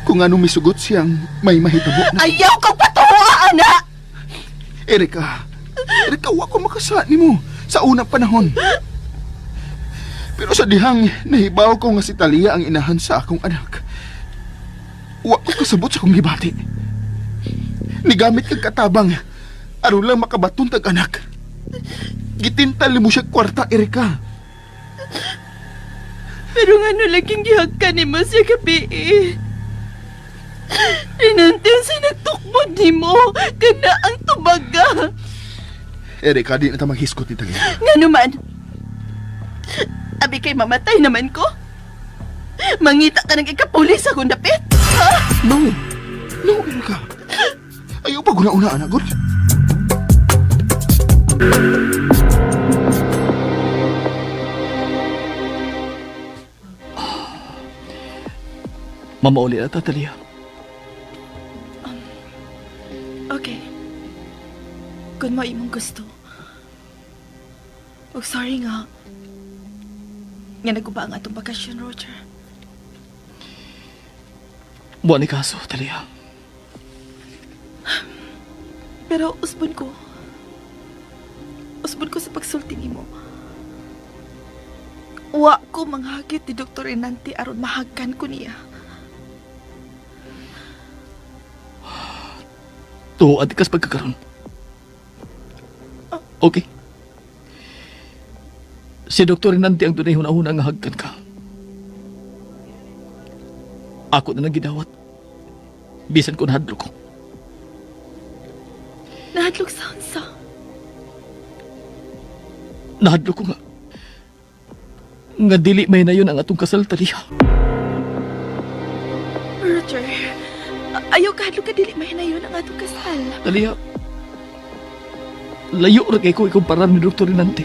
Kung ano misugot siyang may mahitabo na. Ayaw kang patuwa, ana! Erika, Erika, wa ko makasa nimo sa unang panahon. Pero sa dihang nahibaw ko nga si Talia ang inahan sa akong anak. Wa ko kasabot sa akong gibati. Nigamit kag katabang aron lang makabaton tag anak. Gitintal mo siya kwarta, Erika. Pero nga no laging gihag ka ni mo siya gabi eh. Rinante ang sinagtukmod ni mo, kana ang tubaga. Erika, di na ta maghiskot ni Talia. Nga naman, abi kay mamatay naman ko. Mangita ka ng ikapulis akong dapit. Ha? No. No, Erika. Ayaw pa guna-una, anak. Good. Mamauli na ta, Talia. Okay. Kung mo imong gusto. Og sorry nga. Nga naguba ang atong bakasyon, Roger. Buwan ni kaso, Talia. Pero usbon ko. Usbon ko sa pagsulti nimo. Wa ko manghagit ni Dr. Renante aron mahagkan ko niya. Tuad kas pagkakaroon. Okay. Si Dr. Rinanti ang dunay hunahuna nga hagkan ka. Ako na nang gidawat. Bisan ko nahadlok ko. Nahadlok sa unsa. Nahadlok ko nga. Nga dili may na yun ang atong kasal, Talia. Roger, ayaw kahadlok ka dili mahinayon ang atong kasal. Talia, layo ra kay ko ikumpara ni Dr. Rinante.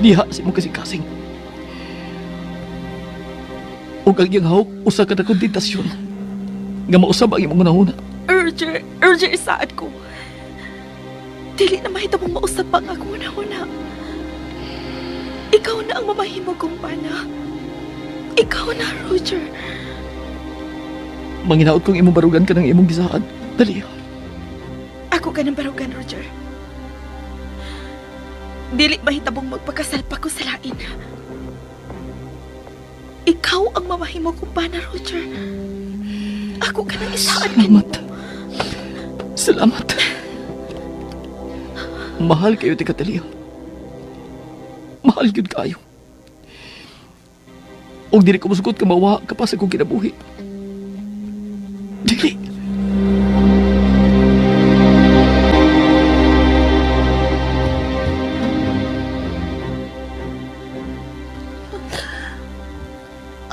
Diha si mo kasing-kasing. Ug ang iyang hawk, usa ka na kontentasyon. Nga mausab ang imong hunahuna. Roger, Roger, isaad ko. Dili na mahitabong mausap ang akong una-una. Ikaw na ang mamahimo kong pana. Ikaw na, Roger. Manginaot kong imong barugan ka ng imong gisaad. Talia, Ako ka ng barugan, Roger. Dili mahitabong magpakasal pa ko sa lain. Ikaw ang mamahimo kong pana, Roger. Ako ka ng isaad salamat. Salamat. Mahal kayo, tika Talia. Mahal yun kayo. Og dili ko musugot ka mawa ka pa sa kong kinabuhi. Dili.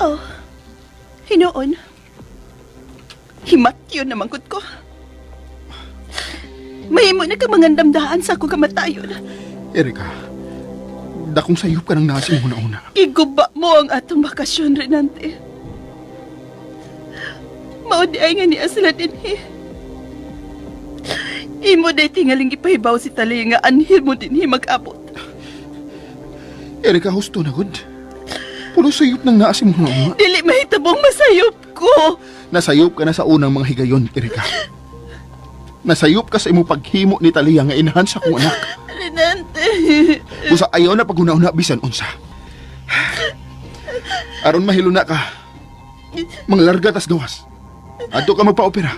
Oh, hinoon. Himatyon na mangkot ko. Mahimo na ka mangandamdaan sa akong kamatayon. Erika, dakong sayop ka ng nasa imong una-una. Giguba mo ang atong bakasyon, Renante. Mao di ay nga niya sila dinhi. Imo day tingaling gipahibaw si Talia nga anhil mo dinhi mag-abot. Erika, husto na gud. Pulo sayop ng naas imong una-una. Dili mahitabong masayop ko. Nasayop ka na sa unang mga higayon, Erika. Nasayop ka sa imong paghimo ni Talia nga inahan sa akong anak. Renante. Usa ayaw na paghuna-huna bisan unsa. Aron mahilo na ka. Manglarga tas gawas. Adto ka magpa-opera.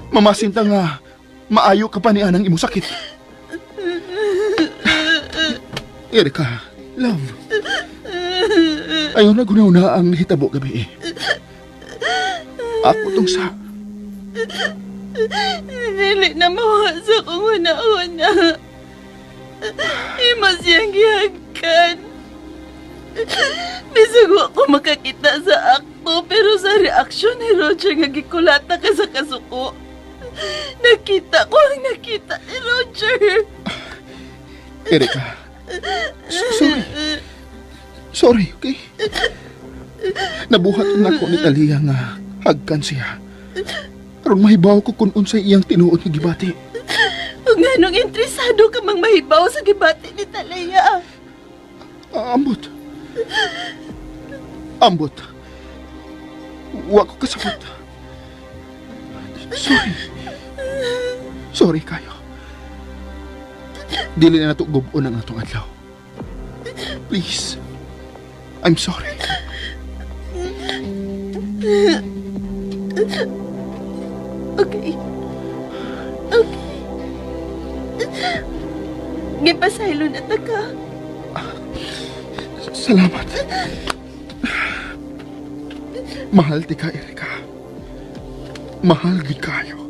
Mamasinta nga maayo ka pa ni anang imong sakit. Erika, love. Ayaw na guna-una ang hitabo gabi eh. Ako tong sa. Dili na mawa sa akong huna-huna. Imo siyang gihagkan. Bisag wa ko makakita sa akto pero sa reaksyon ni Roger nga gikulata ka sa kasuko. Nakita ko ang nakita ni Roger. Erika. Sorry. Sorry, okay? Nabuhat na ako ni Talia nga hagkan siya. Aron mahibaw ko kung unsay iyang tinuod nga gibati. Ug nganong interesado ka mang mahibaw sa gibati ni Talia. Ambot. Ambot. Wa ko kasabot. Sorry. Sorry kayo. Dili na nato gub-on ang atong adlaw. Please. I'm sorry. Okay. Okay. Gipasaylo na ta ka. Salamat. Mahal ti ka, Erika. Mahal gid kayo.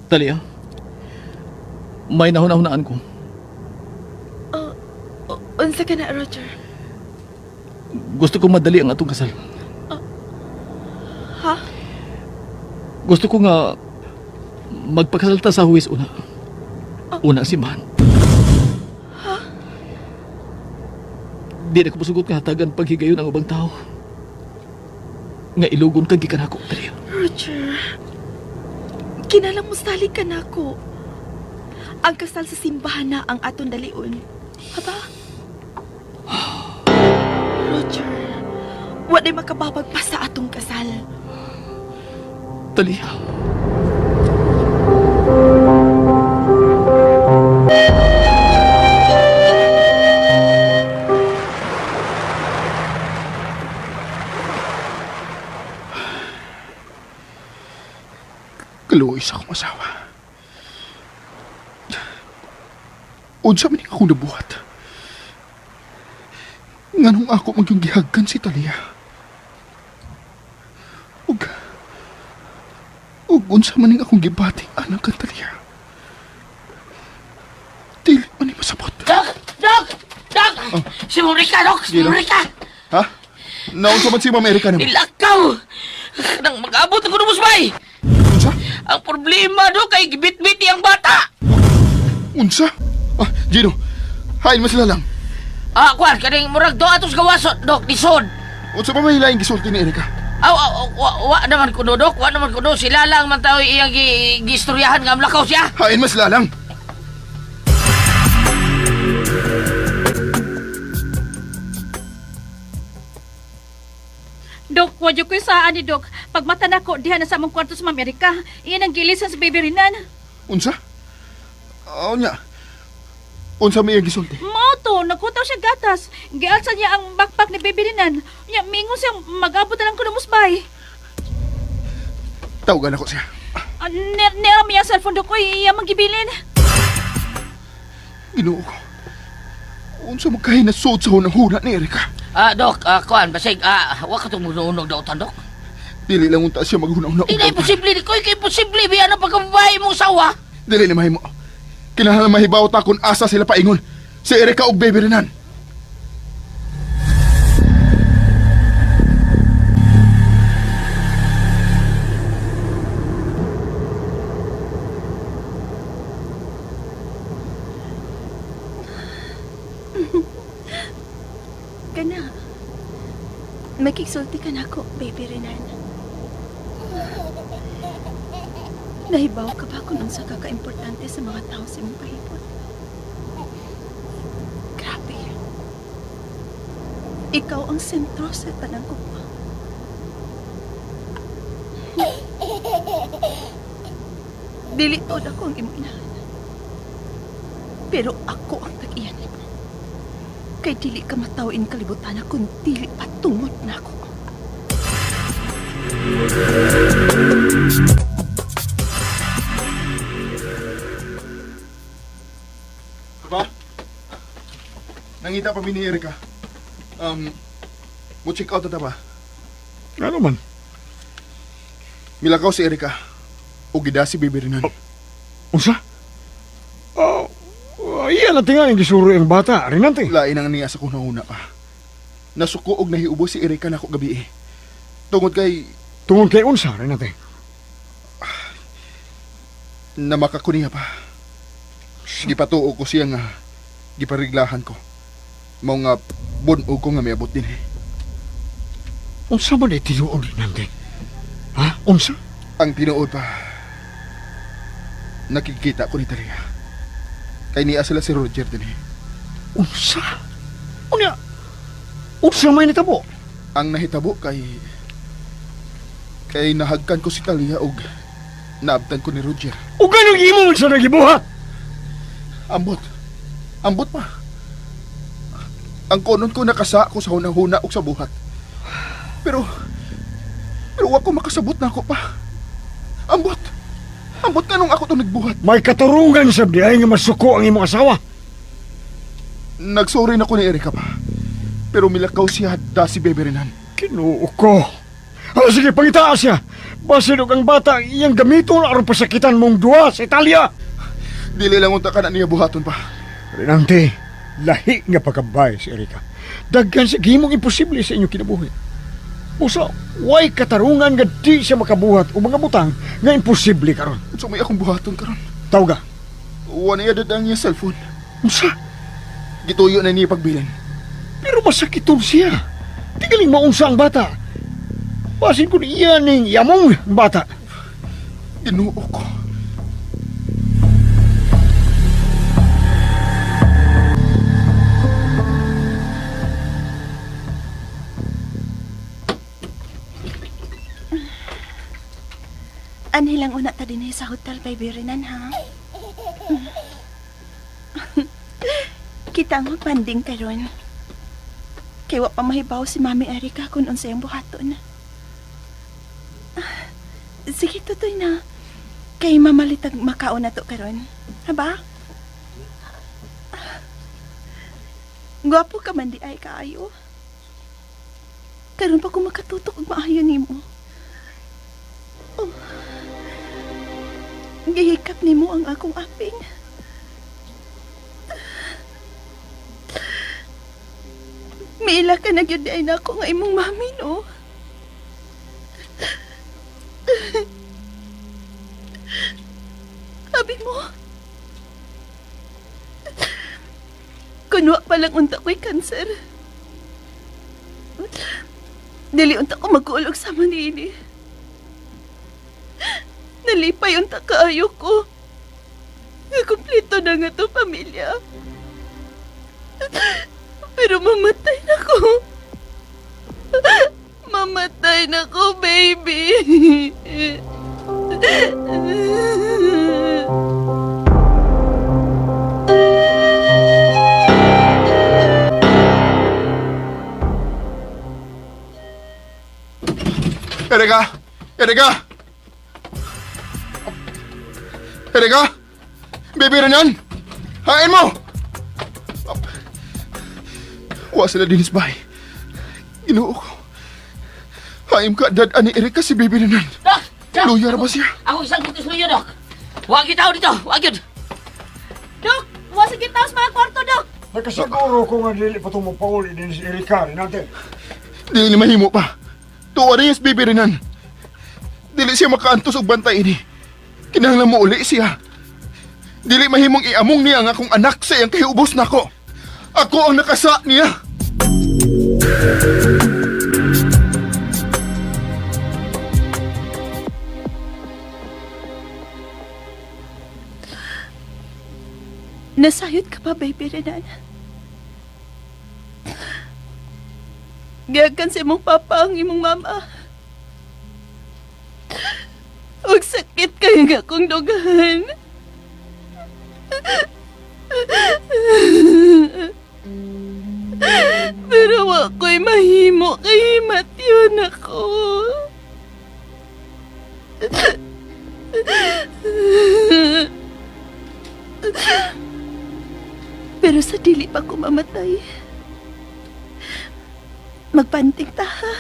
Talia, may nahuna-hunaan ko. Unsa ka na, Roger? Gusto ko madali ang atong kasal. Ha? Gusto ko nga magpakasal ta sa huwis una. Una ang simbahan. Di na ko musugot nga hatagan paghigayon ang ubang tao. Nga ilugon kang gikan ako, Talia. Roger, kinalang musali ka na ako. Ang kasal sa simbahan na ang aton dalion. Aba? Roger, wala'y makababag pa sa atong kasal. Talia. Kaluoy sa akong asawa. Unsa man akong nabuhat? Nganong ako magyung gihagkan si Talia? Ug ug unsa man ning akong gibati anak kang Talia? Dili man ni masabot. Dok! Dok! Dok! Si Ma'am Erika, Dok! Si Gino? Ma'am Erika! Ha? Naunsa man si Ma'am Erika nimo? Nilakaw! Nang mag-abot ako ng musbay! Unsa? Ang problema, Dok, kay gibit-bit ang bata! Unsa? Ah, Gino, hain mo sila lang. Ah, kwan, kaning murag do atos gawaso, Dok, lisod. Unsa pa may hilaing gisulti ni Erika? Aw, aw, aw, wa, wa naman kuno, Dok, wa naman kuno. Sila lang man tao iyang gi, giistoryahan nga amlakaw siya. Hain mo sila lang. Dok, wadyo ko saan ni Dok. Pagmata nako diha na sa among kwarto sa Ma'am Erika. Iyan ang gilisan sa baby Renan. Unsa? Oh, nya. Unsa may iyang gisulti? Mao to, nagkutaw siya gatas. Gialsa niya ang backpack ni baby Renan. Nya mingon siya mag-abot na lang ko ng musbay. Tawagan ako siya. Ah, niya niya cellphone Dok, oy, iya manggibilin. Ginoo ko. Unsa mo kay nasuot sa hunang-huna ni Erika? Ah, Dok, ah, kwan, basig, ah, wa ka itong mununog dautan, Dok. Dili lang unta siya maghunang-huna. Di na imposible, di ko, kay imposible, biya na pagkababae mong sawa. Dili na mahimo. Kinahanglan mahibaw ta kung asa sila paingon. Si Erika ug baby Renan. Kana. Makigsulti ka na ako, baby Renan. Nahibaw ka ba kung unsa ka kaimportante sa mga tao sa imong palibot? Grabe. Ikaw ang sentro sa tanang gugma. Dili tuod ako ang imong inahan. Pero ako ang tag-iyan nimo. Kay dili ka matawin kalibutan kung dili patungod na ako. Pa? Nangita pa mi ni Erika. Mo check out na ta ba? Ano man? Milakaw si Erika. O gida si baby Renan. Unsa? Oh, iya na tingali gisuro ang bata, Rinante. Lain ang niya sa kunang-una pa. Nasuko og nahiubo si Erika nako gabi eh. Tungod kay Tungod kay unsa, Rinante? namaka ko niya pa. Gipatuo ko siya nga gipariglahan ko. Mao nga bun-o ko nga miabot din eh. Unsa man ay tinuod, Rinante? Ha? Unsa? Ang tinuod pa, nakikita ko ni Talia. Kay niya sila si Roger din eh. Unsa? Unya, unsa may nitabo? Ang nahitabo kay nahagkan ko si Talia og naabtan ko ni Roger. O ganong imo man sa nagibuhat? Ambot. Ambot pa. Ang konon ko nakasa ko sa hunang-huna og sa buhat. Pero wa ko makasabot na ako pa. Ambot. Ambot kanong ako to nagbuhat. May katurungan sab di ay nga masuko ang imong asawa. Nagsorry na ko ni Erika pa. Pero milakaw siya da si Bebe Renan. Kinuo ko. Ah, sige, pangitaas siya. Basin og ang bata iyang gamiton aron pasakitan mong duwa sa Italia. Dili lang unta ka na niya buhaton pa. Renante, lahi nga pagkabay si Erika. Daghan sa gihimong imposible sa inyong kinabuhi. Usa, way katarungan nga di siya makabuhat o mga butang nga imposible karon. Unsa may akong buhaton karon? Tawga. Wa niya dad ang iya cellphone. Unsa? Gituyo na niya pagbilin. Pero masakiton siya. Tigaling maunsa ang bata. Basin ko niya ning yamong bata. Ginoo ko. Anhi lang una ta dinhi sa hotel, baby Renan, ha? Kita ang magpanding karon. Kay wa pa mahibaw si Mami Erika kung unsay ang buhaton. Ah, sige, tutoy na. Kay mamalitag makaon na to karon. Ha ba? Gwapo ka man di ay kaayo. Karon pa ko makatutok og maayo nimo. Oh. Gihikap nimo ang akong aping. Miila ka na gyud di ay nako nga imong mami, no? Abi mo. Kunwa pa lang unta ko'y kanser. Dili unta ko magkuulog sa manini. Nalipay unta kaayo ko. Kompleto na nga to pamilya. Pero mamatay na ko. Mamatay na ko, baby. Erika! Erika! Erika! Baby Renan! Hain mo! Wa sila dinis bay. Ginoo ko. Haim ka dad ani Erika si Baby Renan. Dok! Dok! Luyar ba siya? Ako isang kutis luyo, Dok. Wag kita dito. Wag yun. Dok, wa sa kita sa mga kwarto, Dok. Nakasiguro ko nga dili pa itong mapauli din si Erika, Rinante. Dili ni mahimo pa. Tuwa rin si Baby Renan. Dili siya makaantos og bantay ini. Kinahanglan mo uli siya. Dili mahimong iamong niya ang akong anak sa iyang kahiubos nako. Ako ang nakasa niya. Nasayod ka pa, baby Renan. Giyagan sa imong papa ang imong mama. Huwag sakit kayo nga kong dugahan. Pero wa ko'y mahimo kay Matthew ako. Pero sa dili pa ko mamatay. Magpanting ta, ha?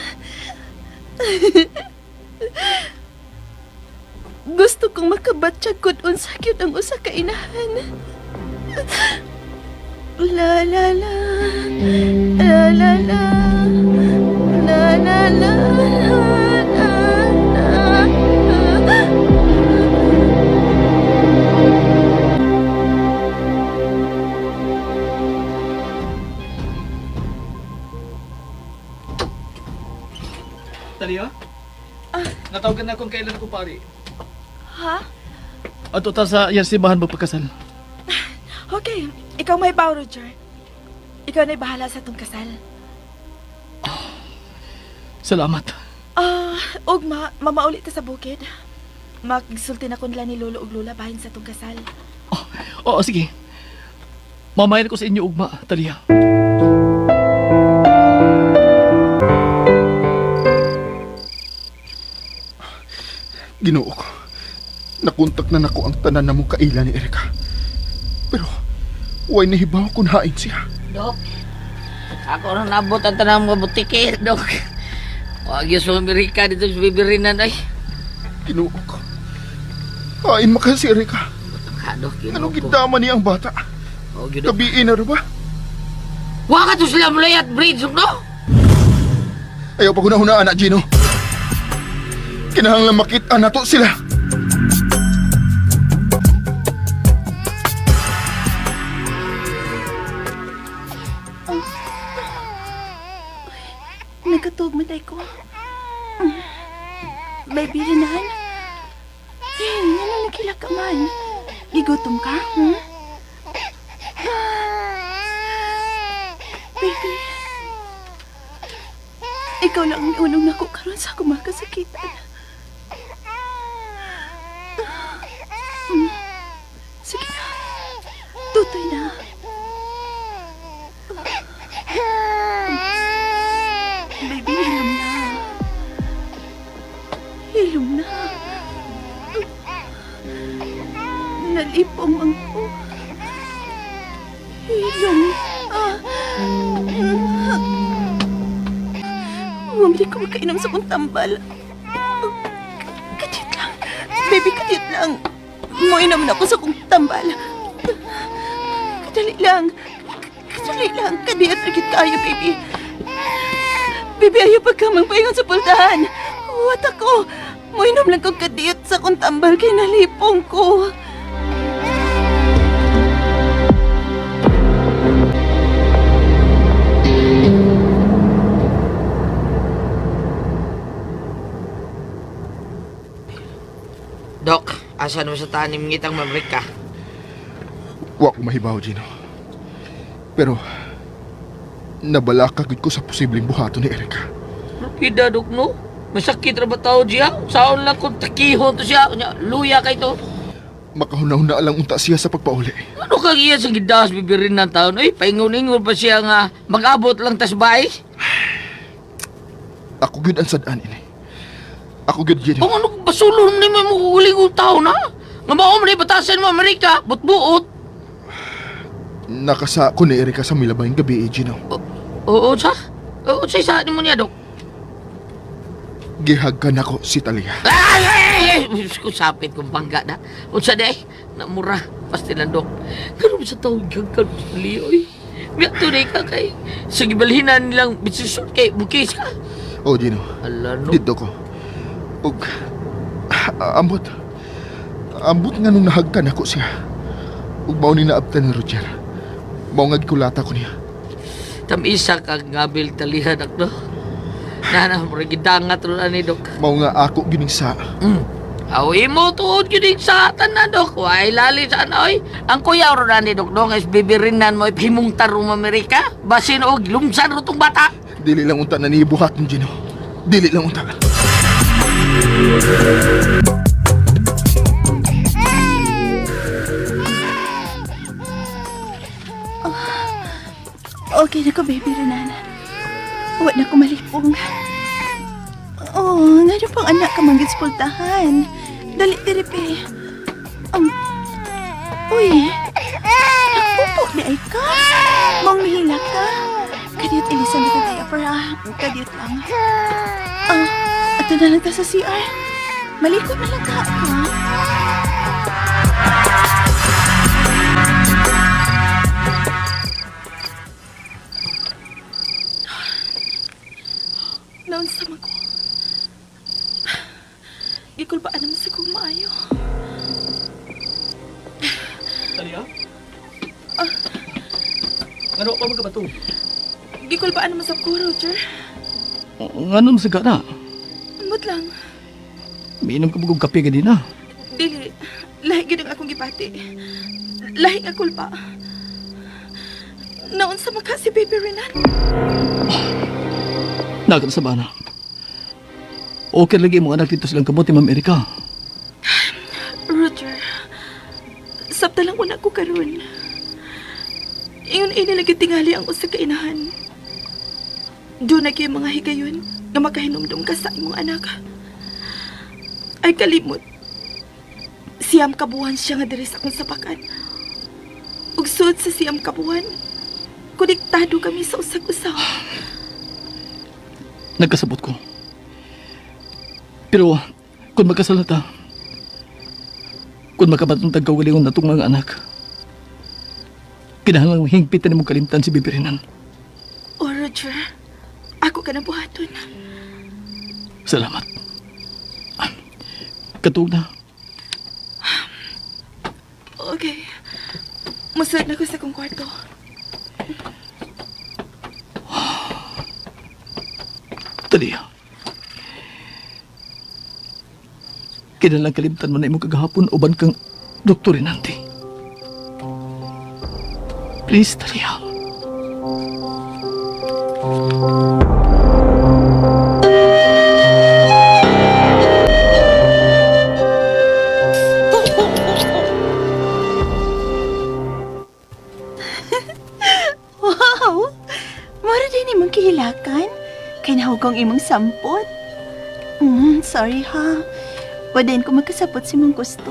Gusto kong makabatsyag kung unsa gyud ang usa ka inahan. La la la. La la la. La la la. La, la, la. Talia? Natawagan na kung kailan ako pari. Ha? Ato ta sa iyang simbahan magpakasal. Okay, ikaw may baw, Roger. Ikaw na'y bahala sa itong kasal. Salamat. Ah, ugma, mamauli ta sa bukid. Magsulti na ko nila ni Lolo ug Lola bahin sa itong kasal. Oo, sige. Mamayan ko sa inyo ugma, Talia. Ginoo ko. Nakontak na nako ang tanan na mo kaila ni Erika. Pero, way nahibaw kung hain siya. Dok, ako na nabot ang tanang mga butike, Dok. Wag yun sa Amerika dito sa bibirinan, ay. Ginoo ko. Hain maka si Erika. Ka, Dok, ginoo Anong ko. gidama niya ang bata? Oh, gyud, Dok. Gabiin na rin ba? Wa ka to sila mulayat bridge, no? Ayaw pa hunahunaan na, Gino. Kinahanglan makita na to sila. Nagkatuog man day ko. Baby Renan? Eh, nga lang nagkila ka man. Gigutom ka, Baby, ikaw lang ang unong nako karon sa akong makasakitan. Sige na. Tutoy na. Baby, hilom na. Hilom na. Nalipong ang ko. Hilom. Ah. Hindi ko makainom sa kong tambal. Kadiyot lang. Baby, kadiyot lang. Moinom na ako sa kong tambal. Kadali lang. Kadali lang. Kadiyot ragit kaayo, baby. Baby, ayaw pagkamang paingon sa pultahan. Wat ako. Moinom lang kong kadiyot sa kong tambal kay nalipong ko. Dok, asa naman sa tanim ngitang Ma'am Rica? Wa ko mahibaw, Gino. Pero, nabalaka gud ko sa posibleng buhaton ni Erika. Pida, Dok, no? Masakit ra ba tao siya? Saon lang kung takihon to siya. Nya, luya kay to. Makahuna-huna lang unta siya sa pagpauli. Ano kang iya sa gidas bibirin ng taon? Uy, paingon-ingon pa siya nga mag-abot lang tas bahay. Ako gud ang sad-an ini. Ako gud, Gino. Kung ano basulon ni mo mo huling tao na? Nga mao man batasan mo Amerika, but-buot. Nakasa ko ni Erika sa milabayng gabi, eh, Gino. Oo, sa? Oo, sa isa ni mo niya, Dok. Gihagkan ako si Talia. Ay, ay, ay! Diyos ko, sapit kong bangga na. Unsa day, namura, pastilan, Dok. Ganun sa tawag gagkan sa liyo, eh. Miyak tunay ka kay sa gibalhinan nilang bisusot kay bukis ka. Oh, Gino. Ala, no. Dito ko. Og, ambot. Ambot nga nung nahagkan ako siya. Ug mao ni naabtan ni Roger. Mao nga gikulata ko niya. Tamisa kag ngabil talihan ak no. Nana, murag gidangat ron ani, Dok. Mao nga ako gining sa. Aw, imo tuod gyud ning sa tanan, Dok. Way lali sa ana, oy. Ang kuya ron ani, Dok, no, kay bibirinan mo himong tarong Amerika. Basin og lumsan ro tong bata. Dili lang unta na nibuhat ni Gino. Dili lang unta. Okay na ko, baby Renan. Wa na ko malipong. Oh, nga pang anak ka manggit sa pultahan. Dali, diri, pe. Uy, nagpupo ni ay ka. Mong nihila ka. Kadiyot ilisan na kaya para. Kadiyot lang. Ah, ato na lang ta sa CR. Malikot na lang ka ako. Naunsa man ko. Gikulbaan naman sa kong maayo. Talia? Ngano pa magkabato? Gikulbaan naman sa ko, Roger. Ngano sa gana? Ambot lang. Miinom ka bugog kape ganina. Dili, lahi gid ang akong gibati. Lahi nga kulpa. Naunsa man ka si Baby Renan? Nagat sa bana. Okay lagi mo anak dito silang kamot ni Ma'am Erika. Roger, sabta lang una ko karon. Ingon ini lagi tingali ang usa ka inahan. Doon na kay mga higayon nga makahinumdum ka sa imong anak. Ay kalimot. Siyam kabuhan siya nga diri sa akong sapakan. Ug sud sa siyam kabuhan, konektado kami sa usag-usa. Nagkasabot ko. Pero kung magkasala ta, kung makabatong tagkaugalingon na itong mga anak, kinahanglang hingpitan mong kalimtan si Bibirinan. Oh, Roger, ako ka na buhaton. Salamat. Katug na. Okay. Musod na ko sa kong kwarto. Talia. Kinalang kalimtan mo na imong kagahapon uban kang Doktor Rinanti. Please, Talia. Wow! Mara din imong kihilakan. Kay nahugong imong sampot. Sorry ha. Wadain ko magkasapot si imong gusto.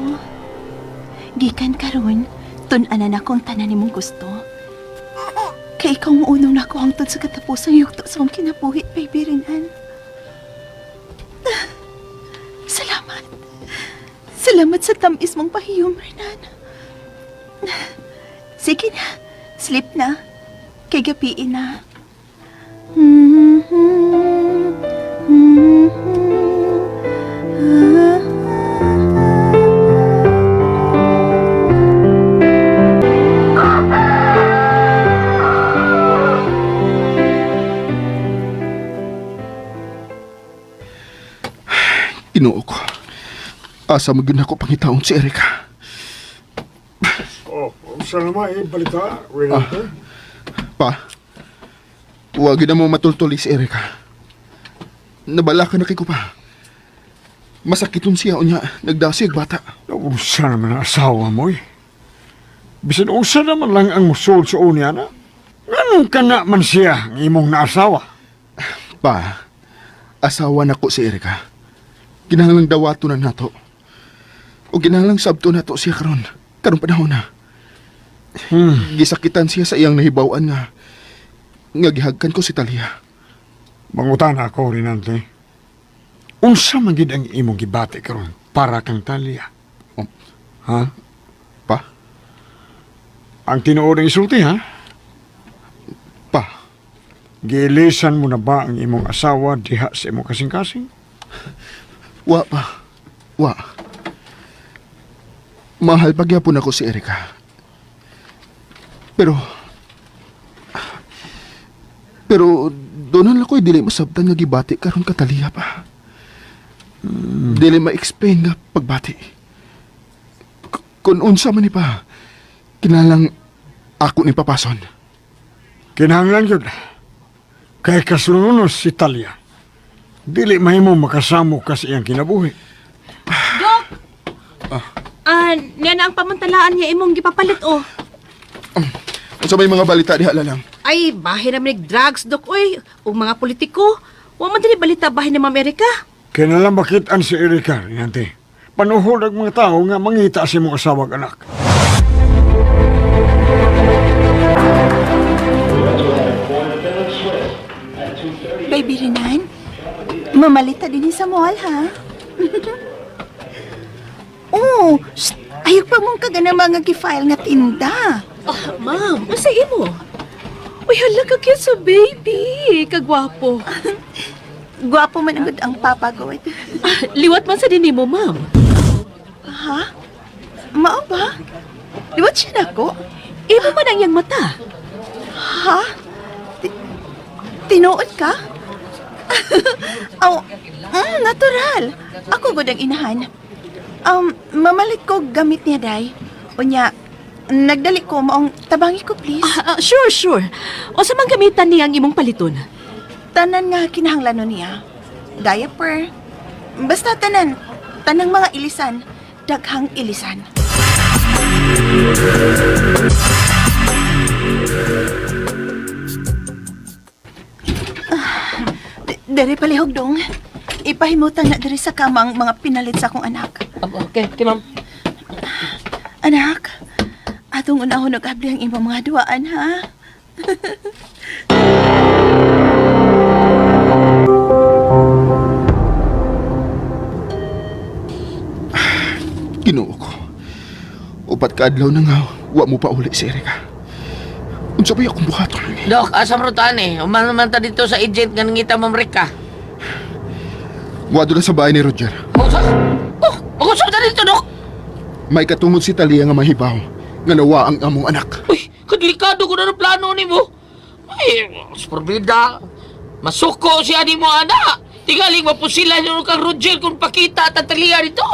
Gikan karon, tun-anan ako ang tanan nimong gusto. Kay ikaw ang unong nako hangtod sa katapusang yugto sa akong kinabuhi, baby Renan. Salamat. Salamat sa tamis mong pahiyom, Renan. Sige na. Sleep na. Kay gabiin na. Ginoo ko. Asa mo gyud nako pangitaon si Erika. Oh, unsa naman eh, balita, Renante? Pa, wag na mo matultuli si Erika. Nabala ka na kay ko pa. Masakiton siya unya, nagdasig bata. Unsa naman ang asawa mo eh. Bisan unsa naman lang ang musul sa unya na. Anong ka na man siya ang imong naasawa? Pa, asawa na ko si Erika. Kinahanglang dawato na nato. O kinahanglang sabto nato siya karon. Karong panahon na. Gisakitan siya sa iyang nahibaw-an nga nga gihagkan ko si Talia. Mangutana ako, Renante. Unsa man gid ang imong gibati karon para kang Talia? Oh. Ha? Pa? Ang tinuod ang isulti, ha? Pa, Giilisan mo na ba ang imong asawa diha sa imong kasing-kasing? wa pa. Wa. Mahal pagyapon ako si Erika. Pero Pero doon lang ko'y dili masabtan nga gibati karon ka Talia pa. Dili ma-explain nga pagbati. Kung unsa man ni pa, kinalang ako ni papason. Kinahanglan yun. Kay kasununos si Talia. Dili mahimo makasamo ka sa iyang kinabuhi. Dok! Ah, niya na ang pamantalaan niya imong gipapalit oh. Unsa may mga balita diha lalang? Ay, bahin naman nig drugs, Dok, oy. O mga politiko. Wa man dili balita bahin ni Ma'am Erika. Kinalang makitaan si Erika, Rinante. Panuhol ang mga tao nga mangita sa imong asawa ug anak. Baby Renan, mamalita din sa mall, ha? oh, shh, ayaw pa mong kagana mga gi-file nga tinda. Ah, ma'am, unsa imo? Uy, hala ka cute sa baby. Kagwapo. Gwapo man agad ang papa gawin. Ah, liwat man sa dinhi mo, ma'am. Ha? Mao ba? Liwat siya nako? Imo man ang iyang mata. Ha? Tinuod ka? Aw, natural. Ako gud ang inahan. Mamalit ko gamit niya, day. Unya, nagdali ko maong tabangi ko, please. Ah, ah, sure, sure. O sa man gamitan niya ang imong paliton? Tanan nga kinahanglanon niya. Diaper. Basta tanan. Tanang mga ilisan. Daghang ilisan. Ah, Dere palihog dong. Ipahimutan na dere sa kama ang mga pinalit sa akong anak. Okay, okay ma'am. Anak, atong unahon og abli ang imong mga duaan ha. Ginoo ko. Upat ka adlaw na nga, wa mo pa uli si Erika. Unsa ba akong buhaton? Dok, asa mo taan eh? Human naman ta dito sa agent nga nangita Ma'am Rica. Wa doon sa bahay ni Roger. Oh, sa? Oh, mag-usap ta dito, Dok! May katungod si Talia nga mahibaw nga nawa ang among anak. Uy, kadelikado ko na ng plano ni mo. Ay, sporbida. Masuko siya ni mo, ana. Tingaling mapusila niyo kang Roger kung pakita at ang taliya dito.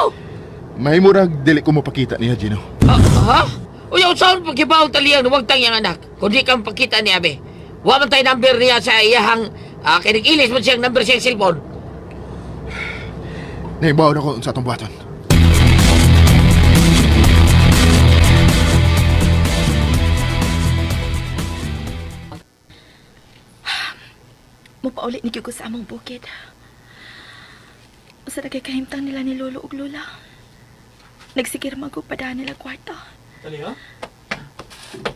May murag dili ko mapakita niya, Gino. Ah, ha? Uy, ang saan pagkibaw taliyang huwag tang iyang anak. Kung di kang pakita ni Abe. Wa man tayo number niya sa iyahang uh, ilis man siyang number siyang cellphone. Nahibaw na ko sa atong buhaton. Mupauli ni gyud ko sa among bukid. Usa ra kay kahimtang nila ni Lolo ug Lola. Nagsigir man ko padaan nila kwarta. Talia?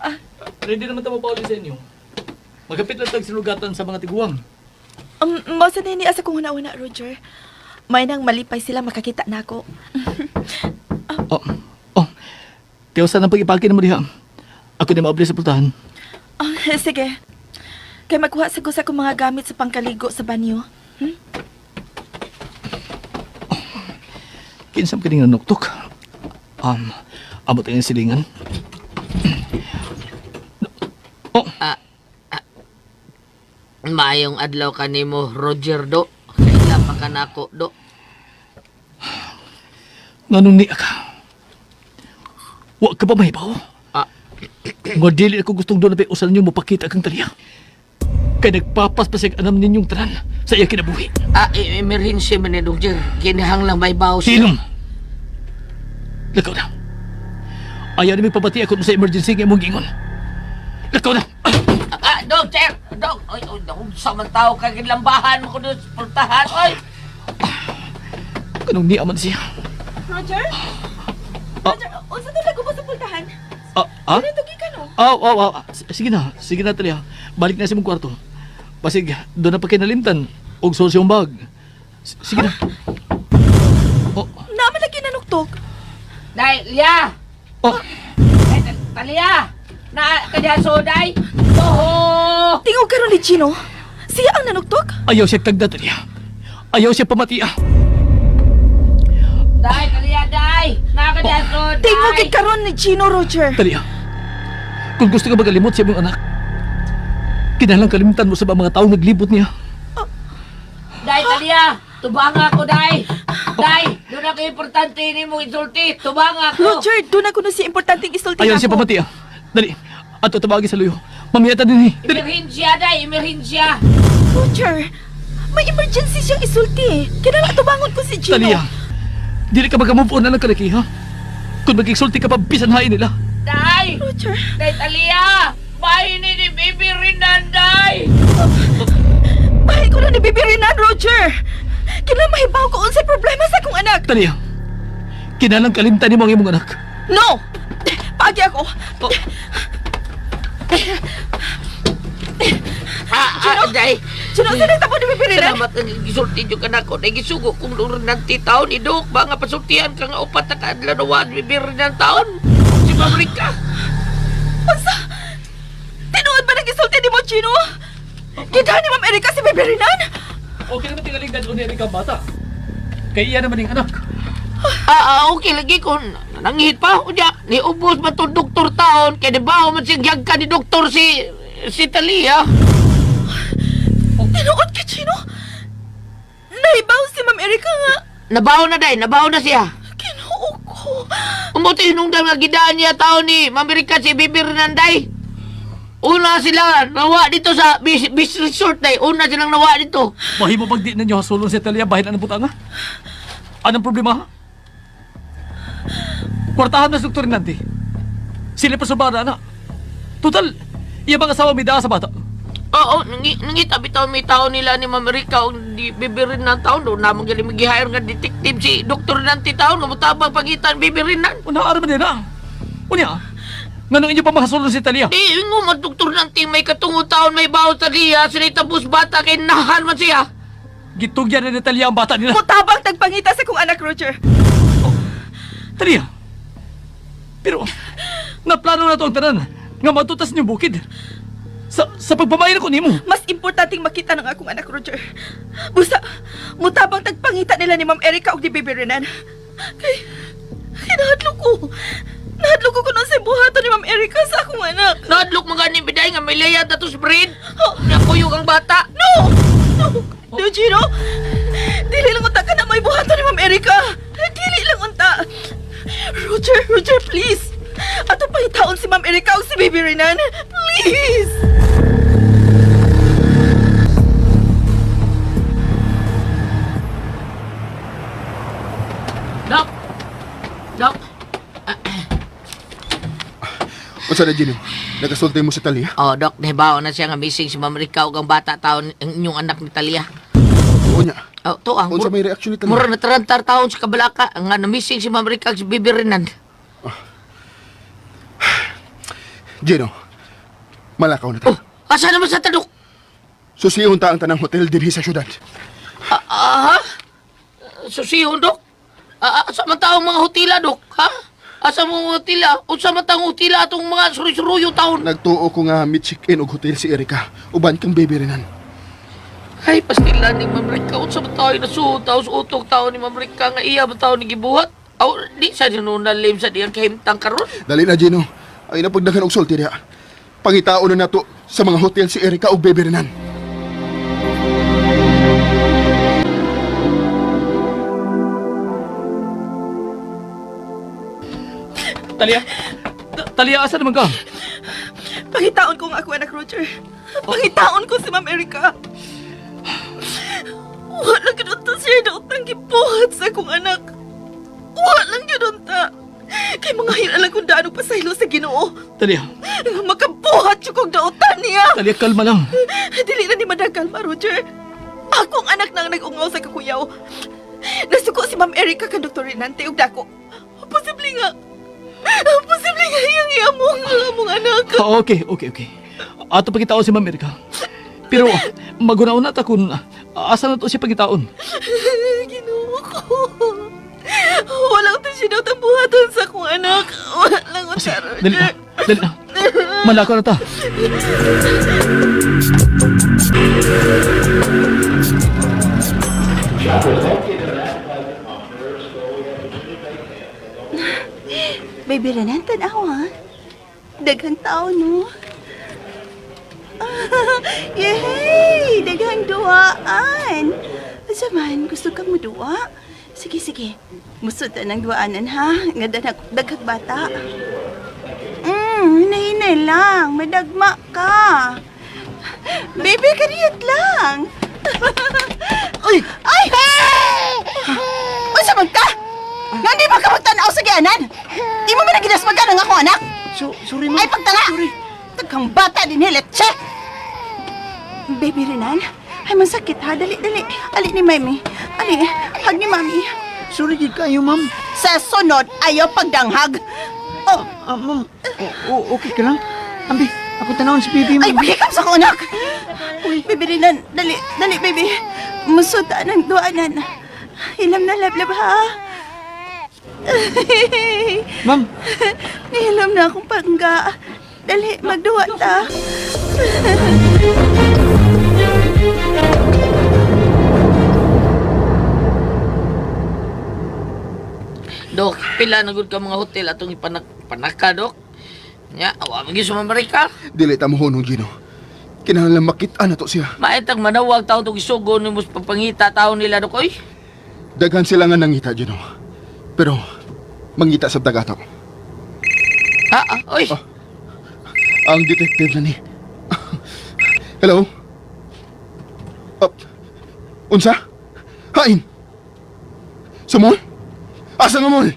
Ah. Ready naman tayo pauli sa inyo. Magapit lang tag sinugatan sa mga tiguang. Mao sa nini asa kong huna-huna, Roger. May nang malipay sila makakita nako. Oh, oh. Tiyaw sa nang pag-ipaki na mo diha. Ako na maabli sa pultahan. Ah, sige. Kay magkuha sa ko sa akong mga gamit sa pangkaligo sa banyo. Kinsam ka ning nanuktok. Amot ang silingan. Oh, Maayong adlaw kanimo, Roger do. Kaila pa ka nako do. nganong niya ka? Wa ka ba mahibaw? Ah. Nga dili ako gustong doon na usan ninyo mapakita kang taliya. Kay nagpapas pa siya anam ninyong tanan sa iya kinabuhi. Ah, emergency man ni Roger. Kinahanglang may bawo siya. Silom! Lakaw na. Ayaw na may pabati ako sa emergency nga imong gingon. Lakaw na! Ah, dog, sir! Dog! Oy, oy, dog, sa man tao ka ginlambahan mo ko doon sa pultahan. Oy! Kanong niya man siya. Roger? Ah. Roger, unsa to lago mo sa pultahan? Ah, ah? Ano to gikan oh? Aw, aw, aw. Sige na, sige na Talia. Balik na sa imong kwarto. Basig, doon na pa kinalimtan. Og sul siyang bag. Sige na. Oh, Naman lagi nanuktok. Dai, Lia! oh. Ay, Talia! Na, kanya so, Dai! Oho! Tingog karon ni Gino. Siya ang nanuktok? Ayaw siya tagda, Talia. Ayaw siya pamatia. Dai, Talia, Dai! Na, kanya so, Dai! Tingog gid karon ni Gino, Roger. Talia, kung gusto ka magalimot sa imong anak, kinahanglan kalimtan mo sa mga taong naglibot niya. Dai, Talia! Tubang ako, Dai! Dai! Doon ako importante ni mong insulti. Tubang ako! Roger, doon ako na siya importanteng isulti Ayaw siya nako. pamatia. Dali, ato tabagi sa luyo. Mamiyata din eh. Dali. Emerhensya, Dai! Emerhensya! Roger, may emergency siyang isulti. Kinala tubangon ko si Gino. Talia, dili ka magamove on na ng kalaki, ha? Kung magigsulti ka pa, bisan hain nila. Dai! Roger, Dai, Talia! Bahay ni ni Baby Rinan, Dai! bahay ko na ni Bibi Renan, Roger. Kinala mahibaw ko unsay problema sa akong anak. Talia, kinalang kalimtan ni mo ang imong anak. No! Paagi ako. Oh. Ah, ah, Dai! Gino, saan nagtapon ni Bibi Renan? Salamat ang gisulti nyo ka nako. Nagisugo kong lurin ng titaon. Idok ba nga pasultihan ka nga upat na kaadlaw na wad bibir ng taon? Si Mabrika. Unsa? Tinuod ba nang isulti ni mo, Gino? Gidaan ni Ma'am Erika si Bibi Renan? Okay naman tingaling dadon ni Erika ang bata. Kay iya naman yung anak. Ah, ah, okay lagi kung nangihit pa. Unya, niubos man to doktor taon. Kaya di ba man siya ka ni doktor si si Talia. Tinuod ka, Gino? Naibaw si Ma'am Erika nga. Nabaho na day, nabaho na siya. Kinuo ko. Umuti nung dam nga gidaan niya taon ni Mamerika si Bibir Nanday. Una sila nawa dito sa beach, beach resort day. Una silang nawa dito. Mahimo pag di ninyo hasulon si Talia bahin ang butanga. Anong problema ha? Kwartahan na sa doktor nanti. Sila pa subara na. Total, iya bang asawa may daa sa bata? Oo, nangita bitaw may tao nila ni Mamerika og di bibirin ng taon do namang gali mag-hire nga detective si Dr. Nanti taon nga mutabang pagitan bibirin nan. Una araman din na. Unya, nganong inyo pa makasulon si Talia? Di ingo man Dr. Nanti may katungo taon may bawo sa liya sila tapos bata kay nahan man siya. Gitugyan na ni Talia ang bata nila. Mutabang tagpangita sa kong anak, Roger. Talia! Pero, naplano na to ang tanan nga matutas niyong bukid. Sa pagpamain ako nimo. Mas importanteng makita ng akong anak, Roger. Busa, mutabang tagpangita nila ni Ma'am Erika og ni Bibi Renan. Kay, nahadlok ko. Nahadlok ko kung sa buhaton ni Ma'am Erika sa akong anak. Nadlok mga ni biday nga may layad na to sa breed. Nakuyog ang bata. No! No! No, Gino! Dili lang unta ka na may buhaton ni Ma'am Erika! Dili lang unta! Roger, Roger, please! Ato pangitaon si Ma'am Erika o si Baby Renan! Please! Dok. Dok. Unsa na, Gino? Nagasulti mo si Talia? Oh, Dok, nahibaw na siya nga missing si Ma'am Erika og ang bata taon ang inyong anak ni Talia. Oo niya. Oh, to ang Unsa may reaction ni Talia? Mura na tarantar taon sa kabalaka nga na missing si Ma'am Erika ug si Bibi Renan. Gino, malakaw na ta. Oh, Asa naman sa tadok? Susihon ta ang tanang hotel dinhi sa syudad. Ah, ah, ha? Susihon, Dok? Ah, asa man taong mga hotela, Dok? Ha? Asa mo mga hotela? Unsa man taong hotela atong mga suruy-suruyo taon? Nagtuo ko nga mi-check-in og hotel si Erika uban kang baby Renan. Ay, pastila ni Ma'am Rica. Unsa man tayo nasuot tao sa utok tao ni Ma'am Rica nga iya man tao ni gibuhat? Aw, di sa dinunalim sa diyang kahimtang karon. Dali na Gino. Ay napagdagan og sulti diha. Pangitaon na nato sa mga hotel si Erika ug baby Renan. Talia! Talia, asa naman ka? Pangitaon ko ang ako anak, Roger. Pangitaon ko si Ma'am Erika. Wala gyud unta siya daotang gibuhat sa akong anak. Wala gyud unta. Kay mga hinala kong daan og pasaylo sa Ginoo. Talia, Nga makabuhat jud kog daotan niya. Talia, kalma lang. Dili na ni madagal ma, Roger. Akong anak na ang nag-ungaw sa kakuyaw. Nasuko si Ma'am Erika kan Dr. Renante og dako. Posible nga. Posible nga iyang iamong ang among anak. Ah, okay, okay, okay. Ato pagkitaon si Ma'am Erika. Pero maguna-una ta kung asa na to siya pagkitaon. Ginoo ko. Walang ta siya daw buhaton sa akong anak. Walang Kasi, unta, Roger. dali na, dali na. Malako na ta. Baby Renan, tanaw ha. Daghang tao, no? Yehey! Daghang duaan! Asa man, gusto kang muduwa? Sige, sige. Musod ta ng duaanan, ha? Nga daghang bata. Hinahinay lang. Madagma ka. Baby, kariyot lang. Uy! Ay! Unsa man ka? Nga di ba ka magtanaw sa gianan? Di mo man ang ginasmagan ang akong anak? Sorry, ma'am. Ay, pagtanga! Sorry. Taghang bata din hilit, che! Baby Renan, ay masakit ha. Dali, dali. Ali ni Mami. Ali, hag ni Mami. Sorry gid kayo, ma'am. Sa sunod, ayaw pagdanghag. Oh, Ah, ma'am, okay ka lang? Ambi, ako tanawon si baby, ay, ma'am. pakikap sa akong anak! Baby Renan, dali, dali, baby. Musuta ng duanan. Ilam na lablab ha. Ma'am, Nihilam na akong pangga. Dali, magduwa ta. Dok, pila na gud ka mga hotel atong ipanak panaka, Dok. Nya, awa man gyud sa Ma'am Rica. Dili ta mohunong Gino. Kinahanglan makit-an nato siya. Maitag manawag tao tong isugo nimo sa pagpangita tao nila, Dok, oy. Daghan sila nga nangita Gino. Pero mangita sa dagato. Ha, ah, oy. Ang detective na ni. Hello? Up. Unsa? Hain? Sa mall? Asa nga mall?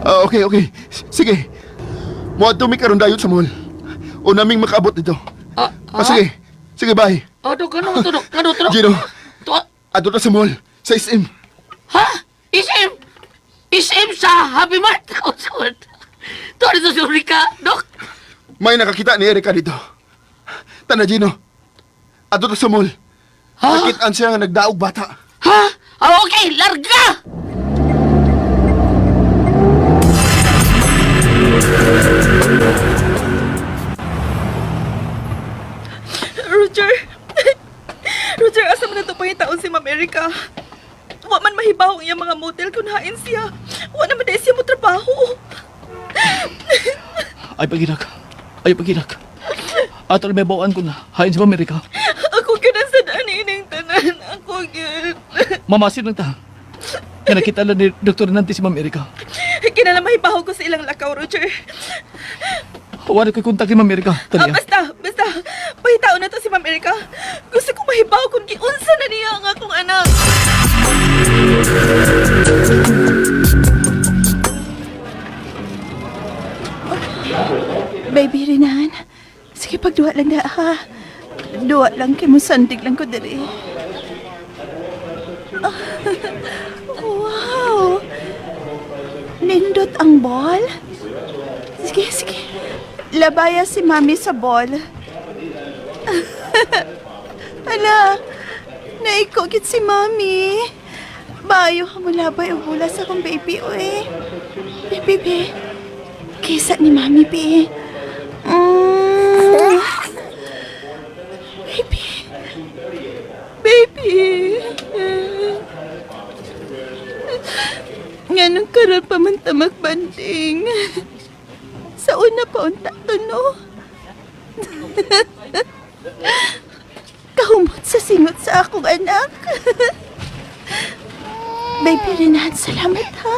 Ah, okay, okay. Sige. Moadto mi karon dayon sa mall. O naming makaabot dito. Ah, Ah, sige. Sige, bye. Oh, Dok, ano to, Dok? Ano to, Dok? Gino, To, ah, adto ta sa mall. Sa SM. ha? SM? SM sa Happy Mart? Oh, sorry. To, dito si Rica, Dok. May nakakita ni Erika dito. Tana, Gino. Adto ta sa mall. Ha? Nakitaan siya nga nagdaog bata. Ha? Ah, okay, larga! Roger! Roger, asa man na ito pangitaon si Ma'am Erika? Wa man mahibaw ang iyang mga motel kung hain siya. Wa naman dahil siya mo trabaho. Ay, paginak. Ay, paginak. Ato may bawaan ko na. Hain si Ma'am Erika. Ako gyud ang sa daan ining tanan. Ako gyud. Mamasin lang ta. Kaya nakita lang ni Dr. Nante si Ma'am Erika. Kinala mahibaw ko sa ilang lakaw, Roger. Wala ko'y kontak ni Ma'am Erika. Ah, Talia. basta, basta. Pahitaon na to si Ma'am Erika. Gusto ko mahibaw kung giunsa na niya ang akong anak. Baby Renan, sige pagduwa lang da ha. Duwa lang kay mo sandig lang ko diri. Ah, wow! Nindot ang ball. Sige, sige. Labaya si Mami sa ball. Ala, naikogit si Mami. Bayo mo labay og bula sa akong baby, oy. Baby, be. Kisa ni Mami, be. Mm. Baby. Baby. Nganong karon pa man ta magbanding. Sa una pa unta to, no? Kahumot sa singot sa akong anak. Baby Renan, salamat ha.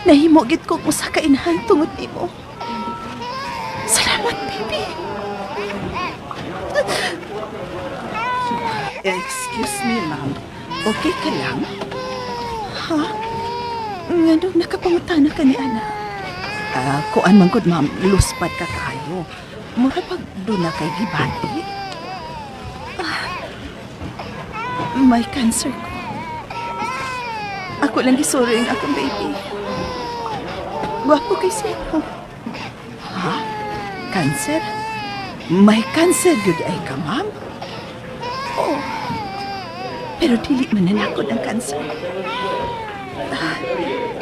Nahimugit ko kung sa kainahan tungod nimo. Salamat, baby. Excuse me, ma'am. Okay ka lang? Ha? Nganong nakapangutana ka ni Ana? Ah, kuan man gud, ma'am. Luspad ka kayo. Mura pag doon na kay gibati. May cancer ko. Ako lang gisuro yung akong baby. Gwapo kay siya. Ha? Cancer? May cancer gyud ay ka, ma'am? Oo. Pero dili man nanakod ang cancer. Ah,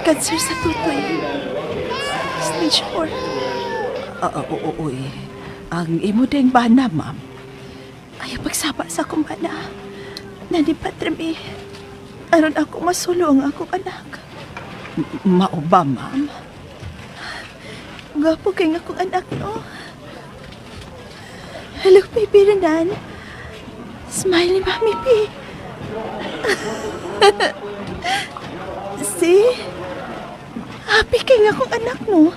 cancer sa tutoy. Stage 4. Oo, oo, oo. eh. Ang imo ding bana, ma'am. Ayaw pagsaba sa akong bana. Nanipat rami. Aron ako masulo ang akong anak. Mao ba, ma'am? Gwapo kay nga akong anak, no? Hello, baby Renan. Smile ni Mami P. See? Happy kay nga akong anak, no?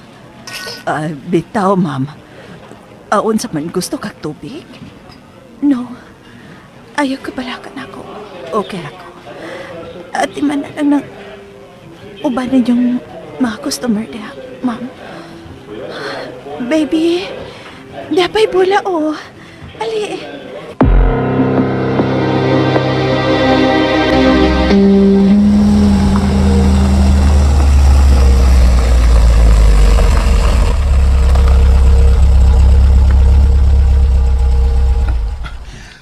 Ah, bitaw, ma'am. Ah, unsa man gusto kag tubig? No. Ayaw ka balakan ako. Okay ra ko. Ati man na lang ng ubanan yung mga customer niya, ma'am. Baby, napay bula oh. Ali.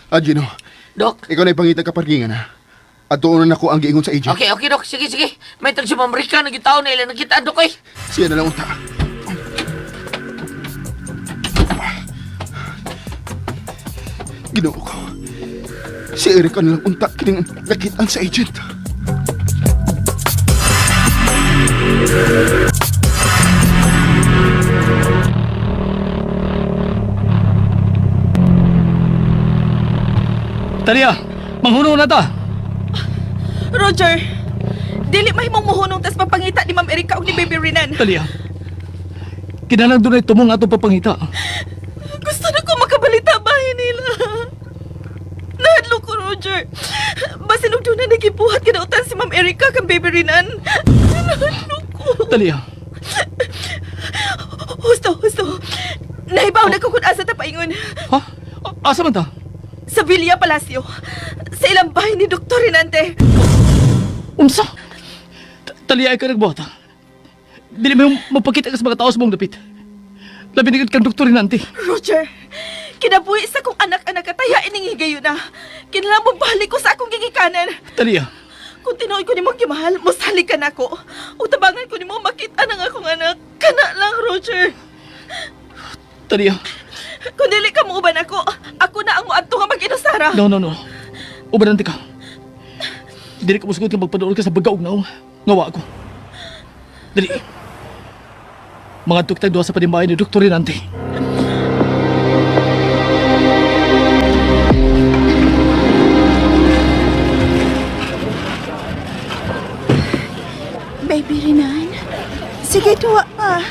Ah, Gino. Dok. Ikaw na ipangita ka parkingan, ha? At doon na ako ang giingon sa agent. Okay, okay, Dok. Sige, sige. May tag si Ma'am Rica, nagitaon na ilan nakita, Dok, eh. Siya na lang unta. Ginoo ko. Si Erika na lang unta kining nakitaan sa agent. Talia, manghuno na ta. Roger, dili mahimong muhunong tas pagpangita ni Ma'am Erika og ni Baby Renan. Talia. Kinalang doon ay tumong atong papangita. Gusto na ko makabalita bahay nila. Nahadlok ko, Roger. Basin og doon na nagibuhat kinautan si Ma'am Erika kang Baby Renan. Nahadlok ko. Talia, Husto, husto. Nahibaw na ko kung asa ta paingon. ha? Asa man ta? Sa Villa Palacio. Sa ilang bahay ni Dr. Renante. Unsa? Talia ay ka nagbuhat ha? Dili mo yung mapakita ka sa mga tao sa mong dapit. Labi na kang doktor Rinante. Roger, kinabuhi sa kong anak-anak kataya ining higayon na. Kinahanglan mo balik ko sa akong gigikanan. Talia, Kung tinuod ko nimo gimahal, musalig ka nako. O tabangan ko nimo makita ng akong anak. Kana lang, Roger. Talia. Kung dili ka muuban ako, ako na ang muadto nga mag-inusara. No, no, no. Ubanante ka. Dili ka musugot nga magpadool ka sa bagaog na Ngawa ako. Dali. Mga tuktag duha sa panimbayan ni Dr. Rinante. Baby Renan. Sige, tuwa pa.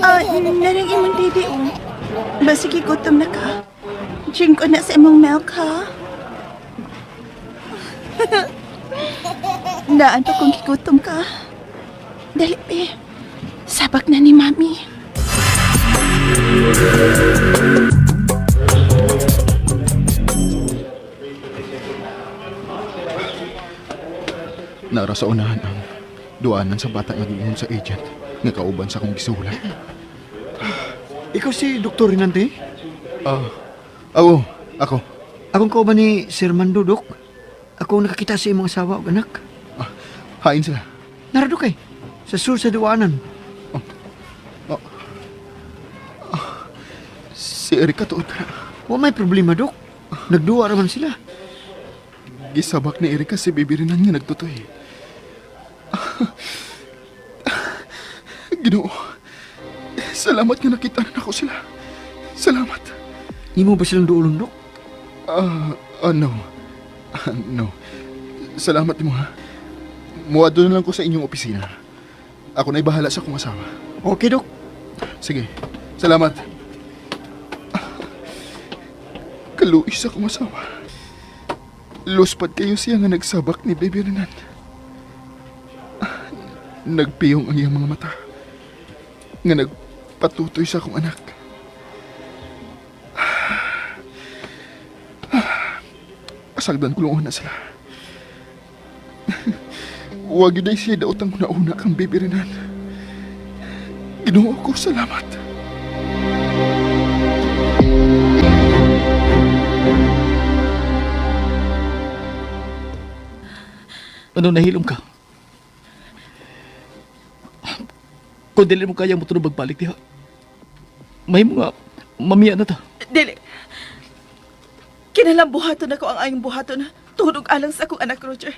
Ah, narang imong didi oh. Basigi gutom na ka. Drink ko na sa imong milk, ha? Naan pa kung gigutom ka. Dali, be. Sabak na ni Mami. Nara sa unahan ang duanan sa bata nga giingon sa agent nga kauban sa akong gisulat. Ikaw si Dr. Rinante? Ah, Oo, ako. Akong kauban ni Sir Mando, Dok. Ako ang nakakita sa imong asawa ug anak. Ah, hain sila. Narado kay sa sur sa duwanan. Si Erika tuod ka na. Wa may problema, Dok. Nagduwa raman sila. Gisabak ni Erika si Baby Renan nga nagtutoy. Ginoo, salamat nga nakita na nako sila. Salamat. Imo ba silang duolon, Dok? No. Ah, no. Salamat mo ha. Muadto na lang ko sa inyong opisina. Ako na'y bahala sa akong asawa. Okay, Dok. Sige, salamat. Kaluis akong asawa. Luspad kayo siya nga nagsabak ni Baby Renan. Nagpiyong ang iyang mga mata. Nga nagpatutoy sa akong anak. Pasagdan ko lang na sila. Huwag yun ay siya daotang una-una kang Baby Renan. Ginoo ko, salamat. Ano nahilom ka? Kung dili mo kaya mo tulog magbalik diha. May mga mamiya na ta. Dili. Kinalang buhaton ako ang ayong buhaton. Tuhod og alang sa akong anak, Roger.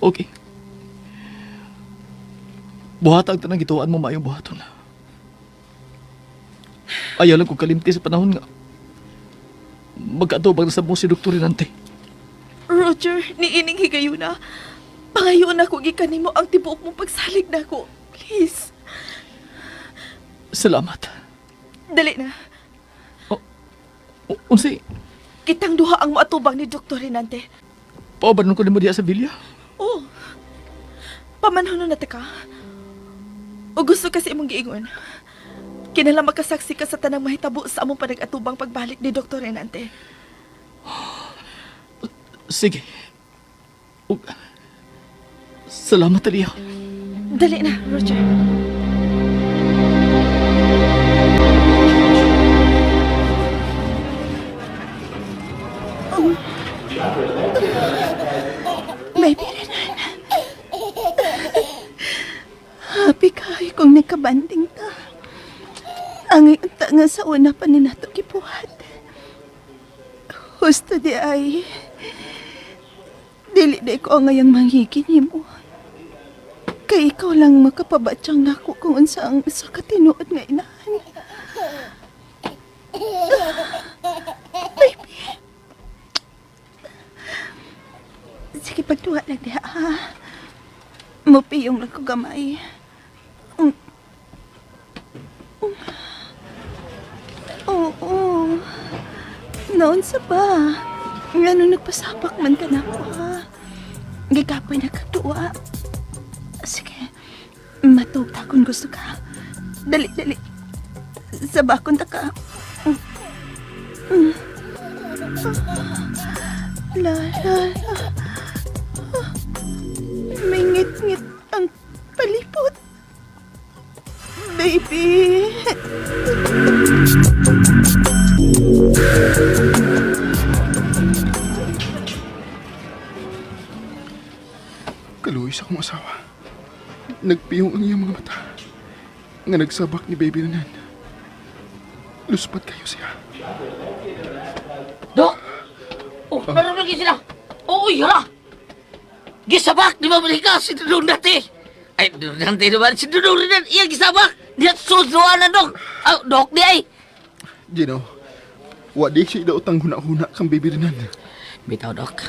Okay. Buhat ang tanang gituan mo maayong buhaton. Ayaw lang kong kalimti sa panahon nga. Magkaatubang na sa mo si Dr. Renante. Roger, niining higayuna. Pangayoon ako gikan nimo ang tibuok mong pagsalig nako. Please. Salamat. Dali na. Unsay, Kitang duha ang moatubang ni Dr. Renante. paubanon ko nimo diha sa villa? Oh. Pamanhono na ta ka. O gusto kasi imong giingon. Kinahanglan makasaksi ka sa tanang mahitabo sa among panag-atubang pagbalik ni Dr. Renante. Sige. Ug, salamat, Talia. Dali na, Roger. Baby Renan. Happy kayo kung nagkabanding ta. Ang ta nga sa una pa ni nato gibuhat. Husto di ay. Dili di ko ang ngayang manghigi nimo. Kay ikaw lang makapabatyang nako kung unsa ang sa katinuod nga inahan. Baby. Sige, pagtuwa lang diha, ha? Mupiyong lang ko gamay. Mm. Mm. Oo. Noon sa ba? Nga nung nagpasapak man ka na ako, ha? Gikapoy na kagtuwa. Sige, matug ta kung gusto ka. Dali, dali. Sa bakon ta ka. Mm. Mm. La, la, la. May ngit-ngit ang palipot. Baby! Kaluoy sa akong asawa. Nagpiyong ang iyang mga mata. Nga nagsabak ni Baby Renan. Luspat kayo siya. Dok! Oh, naroon lagi sila. Oo, uy, hala! Gisabak ni Ma'am Rica si Dudong dati. Ay, Dudong dati naman. Si Dudong rin iya gisabak. Diya susuan na, Dok. Ah, Dok, di ay. Gino, wa di siya daotang huna-huna kang Baby Renan. Bitaw, Dok.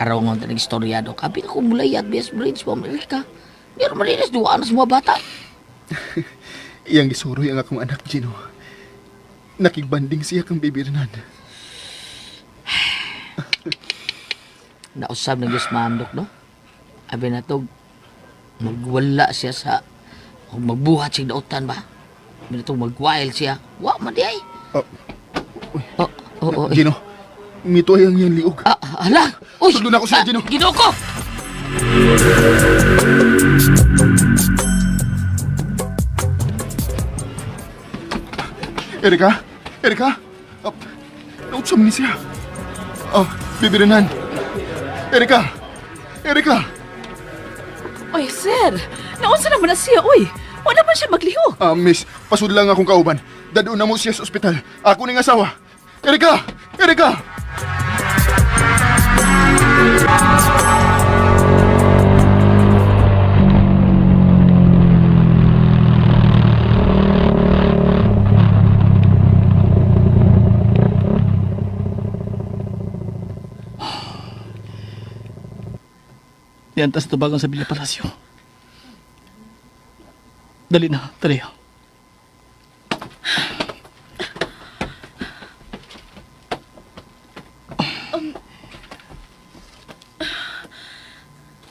Tarongon ta ng istorya, Dok. Abi na kong mulay at best bridge, Ma'am Rica. Meron malinis, duwaan na sa mga bata. Iyang gisuroy ang akong anak, Gino. Nakigbanding siya kang Baby Renan. Nausab ng Diyos, Ma'am, Dok, no? Abi na to, magwala siya sa, o magbuhat siya dautan ba? Abi na to, magwild siya. Wa, man di ay. Oh. Oh, oh, oh, eh. Gino, ngito ay ang iyang liog. Ah, hala! Uy! Sundon ako siya, Gino. Ginoo ko! Erika? Erika? Oh, nautsam ni siya. Oh, bibirinan. Erika! Erika! Oy, sir. Naunsa naman na siya, oy. Wala man siya maglihok. Ah, miss, pasud lang akong kauban. Dadun na mo siya sa ospital. Ako ning asawa. Erika! Erika! Niantas tubagan sa Villa Palacio. Dali na, Talia.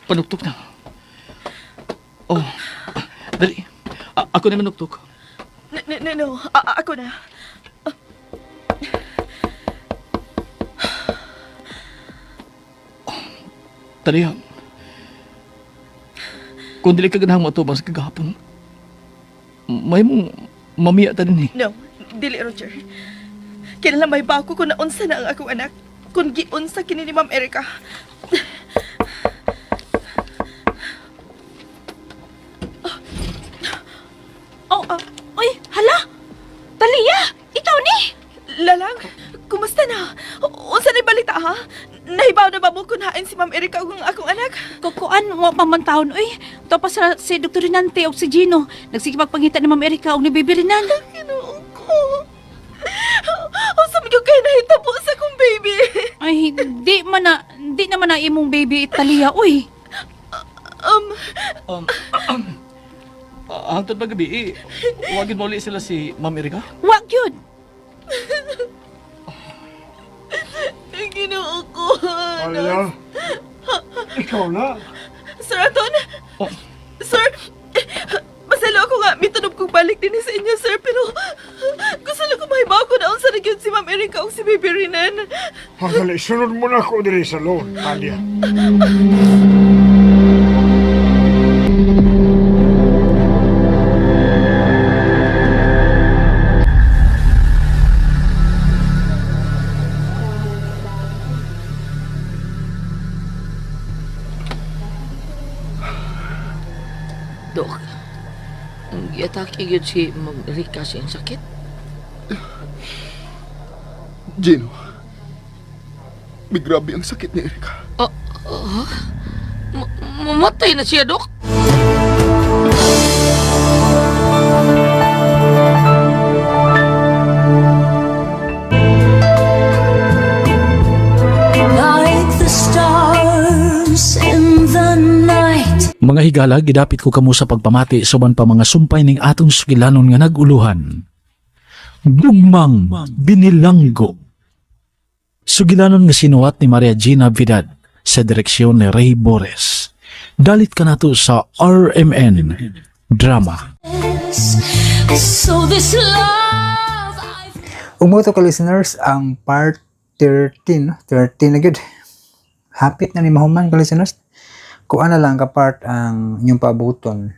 Panuktok na. Oh, dali. Ako na manuktok. No, no, no, no. Ako na. Talia. Kung dili ka ganahang matubang sa kagahapon, may mong mamiya ta din eh. No, dili Roger. Kinahanglan may bako kung naunsa na ang akong anak. Kung giunsa kini ni Ma'am Erika. Oh, oy, hala. Talia, ikaw ni. Lalang, kumusta na? Unsa na balita ha? Nahibaw na ba mo kung hain si Ma'am Erika ug ang akong anak? Kukuan wa pa man taon oy. Topa sa si Dr. Rinante og si Gino. Nagsige pagpangita ni Ma'am Erika og ni Baby Renan. Ginoo ko. Unsa man gyud kay nahitabo sa akong baby? Ay, di naman na imong baby Talia oy. Hangtod ba gabi, eh, wagin mo ulit sila si Ma'am Erika? Wa gyud. Ginoo ko. Talia, ikaw na. Sir Anton! Oh. Sir! Masalo ako nga, mitunob kong balik din sa inyo, sir, pero gusto lang ko mahibaw ko na unsa na gyud si Ma'am Erika ug si Baby Renan. Hanggali, sunod mo na ako diri sa loan, Talia. Dok, ang giatake gyud si Ma'am Erika sa iyang sakit. Gino, may grabe ang sakit ni Erika. Oh, oh, mamatay na siya, Dok. Like the stars in the night. Mga higala, gidapit ko kamo sa pagpamati soban pa mga sumpay ning atong sugilanon nga naguluhan. Gugmang binilanggo. Sugilanon nga sinuwat ni Maria Gina Vidad sa direksyon ni Ray Bores. Dalit ka nato sa RMN Drama. So this love I've Umuto ka listeners ang part 13, no? 13 na gyud. Hapit na ni mahuman ka listeners. Kuan na lang ka part ang inyong pabuton.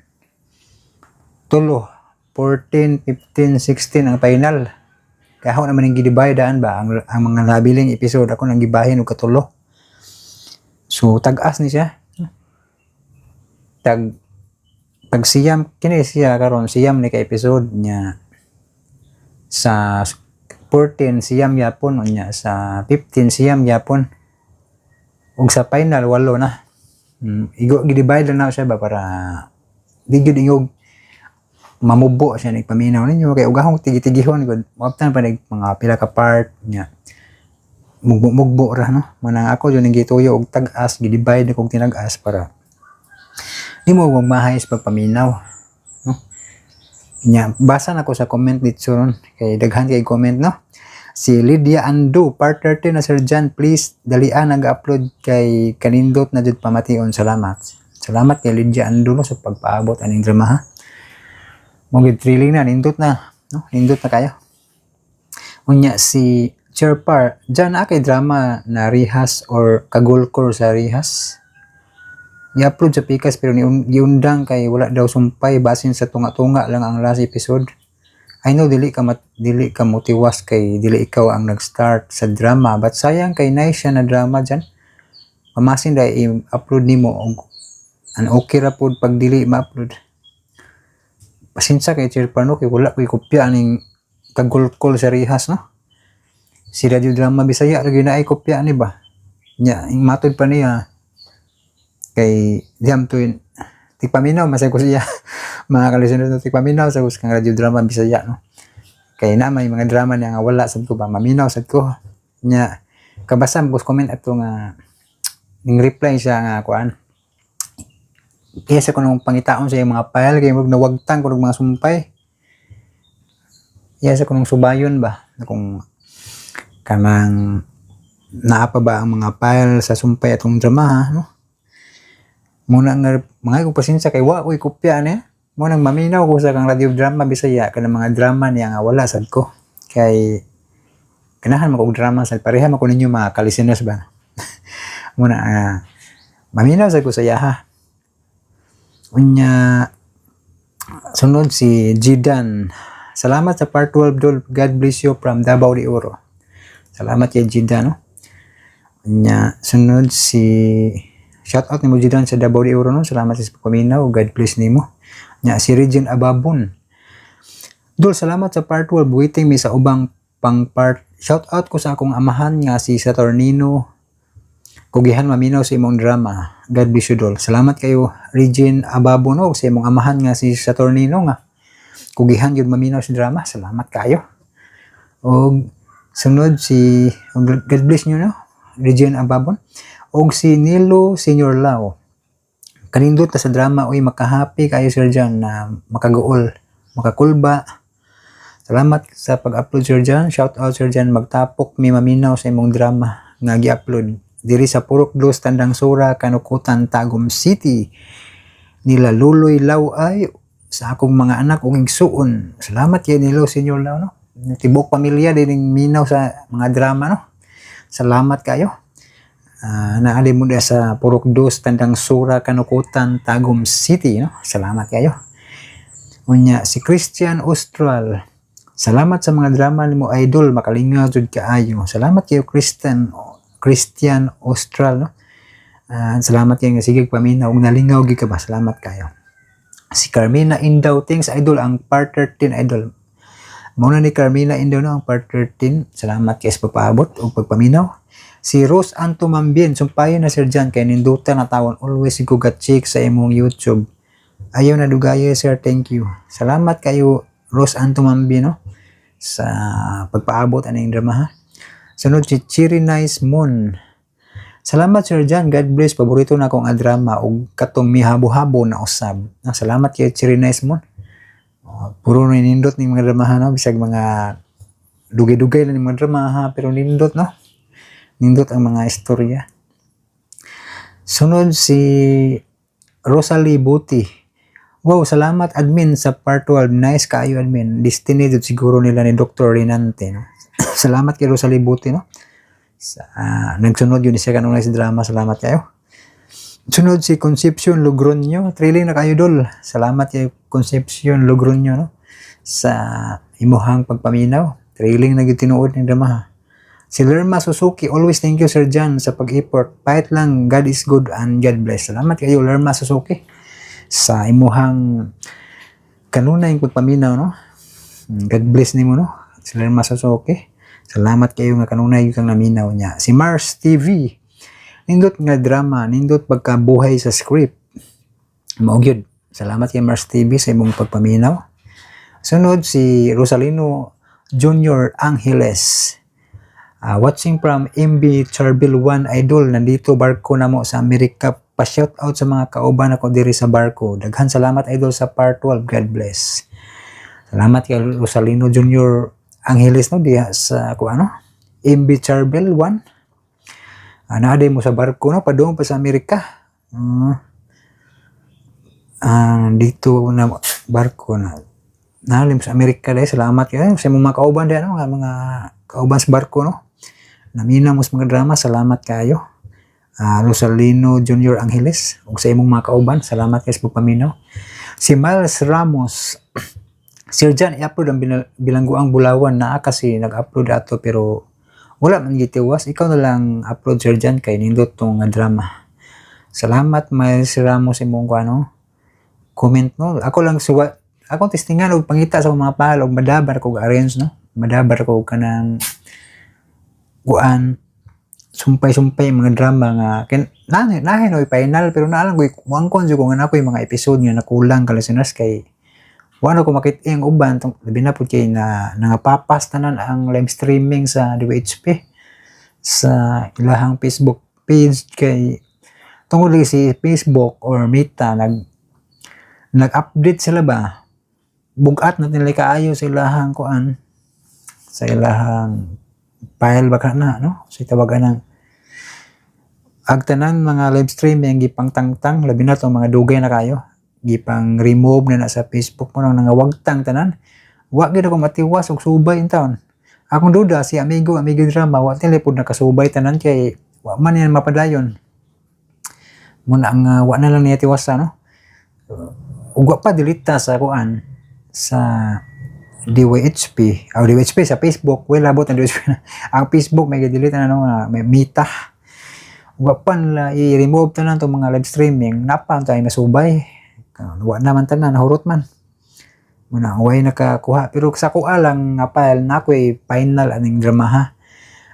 Tulo, 14, 15, 16 ang final. Kaya ako naman ang gidibay daan ba ang mga nabiling episode ako nang gibahin og katulo. So tag-as ni siya. Tag tag siyam kini siya karon siyam ni ka episode niya sa 14 siyam yapon unya sa 15 siyam yapon ug sa final walo na. Igo gidivide lang na siya ba para di gyud ingog mamubo siya nagpaminaw ninyo kay ugahong tigi-tigihon gud maabtan pa nig mga pila ka part nya mugbo-mugbo ra no manang ako jud ning gituyo og tag-as gidivide kog tinag-as para di mo magmahay sa pagpaminaw no. Nya basa na ko sa comment dito ron kay daghan kay comment no. Si Lydia Ando, part 13 na Sir John, please dalian nag-upload kay kanindot na jud pamation. Salamat. Salamat kay Lydia Ando no, sa pagpaabot aning drama ha. Mo gid thrilling na nindot na no, nindot na kayo. Unya si Chairpar, dyan na kay drama na Rihas or Kagulkor sa Rihas. I-upload sa Pikas pero giundang kay wala daw sumpay basin sa tunga-tunga lang ang last episode. I know dili ka motiwas kay dili ikaw ang nag-start sa drama, but sayang kay nice siya na drama dyan. Pamasin dahil i-upload nimo og an okay ra pod pag dili ma-upload. Pasensya kay Chair Parno kay wala ko'y kopya aning kagulkol sa rihas, no? Si Radio Drama Bisaya ra gyud naay kopya ni ba. Nya ing matod pa niya kay diyam tuin tigpaminaw masay ko siya, mga kalisunod, no, tigpaminaw sa kang Radio Drama Bisaya, no, kay na may mga drama niya nga wala sad ko ba, maminaw sad ko nya. Kabasa mo comment ato nga ning reply siya nga kuan, iya sa kunong pangitaon sa iyang mga file kay murag nawagtan ko mga sumpay. Iya sa kunong subayon ba kung kanang naa pa ba ang mga file sa sumpay atong drama ha, no? Muna nga mga ko pasensya kay wa ko'y kopya niya. Mo nang maminaw ko sa kang Radio Drama Bisaya kanang mga drama niya nga wala sad ko. Kay ganahan man ko og drama sa pareha man ko ninyo, mga ka-listeners ba. Muna maminaw sad ko sa iyaha. Unya sunod si Jidan. Salamat sa part 12, Dol. God bless you from Davao de Oro. Salamat kay Jidan, no? Unya sunod si, shout out nimo Jidan sa Davao de Oro, no. Salamat sa pagpaminaw. God bless nimo. Nya si Regine Ababon. Dol, salamat sa part 12. Waiting mi sa ubang pang part. Shout out ko sa akong amahan nga si Saturnino. Kugihan maminaw sa imong drama. God bless you, Dol. Salamat kayo, Regine Ababon, no, sa imong amahan nga si Saturnino nga kugihan yun maminaw sa drama. Salamat kayo. Og sunod si, og God bless niyo, no, Regine Ababon. Og si Nilo Senior Lau. Kanindot na sa drama, uy, makahappy kayo, Sir John, na makaguol, makakulba. Salamat sa pag-upload, Sir John. Shout out, Sir John, magtapok mi maminaw sa imong drama nga gi-upload. Diri sa Purok Dos, Tandang Sora, Kanukutan, Tagum City. Nila Luloy Law ay sa akong mga anak ug igsuon. Salamat kay Nilo Senior Lau, no. Tibok pamilya din minaw sa mga drama, no. Salamat kayo. Naali mo sa Purok Dos, Tandang Sora, Kanukutan, Tagum City, no? Salamat kayo. Unya, si Christian Austral. Salamat sa mga drama nimo, idol, makalingaw jud kaayo. Salamat kayo, Christian Christian Austral, no? Salamat kayo nga sige paminaw ug nalingaw gyud ka ba. Salamat kayo. Si Carmina Indaw, thanks idol, ang part 13, idol. Mao na ni Carmina Indaw, no, ang part 13. Salamat kay sa pagpaabot ug pagpaminaw. Si Rose Anto Mambien, sumpayon na, Sir John, kay ninduta na tawon, always ko check sa imong YouTube. Ayaw na dugaya, sir, thank you. Salamat kayo, Rose Anto Mambien, no, sa pagpaabot aning drama ha. Sunod si Cherry Nice Moon. Salamat, Sir John, God bless. Paborito na akong drama ug katong mihabo-habo na usab. Salamat kay Cherry Nice Moon. Oh, puro na nindot ning mga drama, no, bisag mga dugay-dugay na ning mga drama ha, pero nindot, no. Nindot ang mga istorya. Sunod si Rosalie Buti. Wow, salamat admin sa part 12. Nice kaayo, admin. Destiny jud siguro nila ni Dr. Renante, no? Salamat kay Rosalie Buti, no? Sa, nagsunod yun siya kanunay sa drama. Salamat kayo. Sunod si Concepcion Logroño. Thrilling na kayo, Dol. Salamat kay Concepcion Logroño, no? Sa imuhang pagpaminaw. Thrilling na gyud tinuod ng drama ha. Si Lerma Suzuki, always thank you, Sir John, sa pag-effort. Fight lang, God is good and God bless. Salamat kayo, Lerma Suzuki, sa imuhang kanunay pagpaminaw, no? God bless nimo, no? Si Lerma Suzuki. Salamat kayo nga kanunay kang naminaw niya. Si Mars TV, nindot nga drama, nindot pagkabuhay sa script. Mao gyud. Salamat kay Mars TV sa imong pagpaminaw. Sunod si Rosalino Junior Angeles. Watching from MB Charbel 1, idol, nandito barko na mo sa Amerika. Pa-shout out sa mga kauban ako diri sa barko. Daghan salamat, idol, sa part 12. God bless. Salamat kay Rosalino Junior Angeles, no, diha sa ko ano MB Charbel 1. Naa mo sa barko, no, padung pa sa Amerika. Dito na barko na nalim sa Amerika dahil salamat kayo sa imong mga kauban diha, no, nga mga kauban sa barko, no. Naminaw mo sa mga drama, salamat kayo. Rosalino Junior Angeles ug sa imong mga kauban, salamat kayo sa pagpaminaw. Si Miles Ramos, Sir John, i-upload ang bilangguang Bulawan na kasi nag-upload ato pero wala man gitiwas. Ikaw na lang upload, Sir John, kay nindot tong nga drama. Salamat, Miles Ramos, imong ano comment, no. Ako lang suwa akong testingan og pangita sa mga file og madabar ko arrange, no. Madabar ko kanang kuan sumpay-sumpay mga drama nga kin na nahin oy final pero naa lang ko'y muangkon jud ko nga naa ko'y mga episode nga nakulang ka, listeners, kay wala ko makita ang uban tong labi na pud kay na nangapapas tanan ang live streaming sa DWHP sa ilahang Facebook page kay tungod lagi si Facebook or Meta nag-update sila ba, bugat na nila kaayo sa ilahang kuan, sa ilahang file ba ka na, no, sa tawagan ng ag tanan mga live streaming gipangtangtang, labi na tong mga dugay na kayo, gipang remove na na sa Facebook mo nang nangawagtang tanan. Wa gid ako matiwas og subay in taon. Akong duda si amigo amigo drama wa tili pud nakasubay tanan kay wa man yan mapadayon mo na ang wa na lang niya tiwasa, no. Ug wa pa delete ta sa kuan sa DYHP o DYHP sa Facebook. Well, labot ang DYHP na ang Facebook may gidelete na, no, nga may Meta. Wa pa nila i-remove tanan tong mga live streaming napa tayo masubay. Wa naman tanan, nahurot man muna, way nakakuha. Pero sa kuha lang nga file na ako'y final aning drama ha,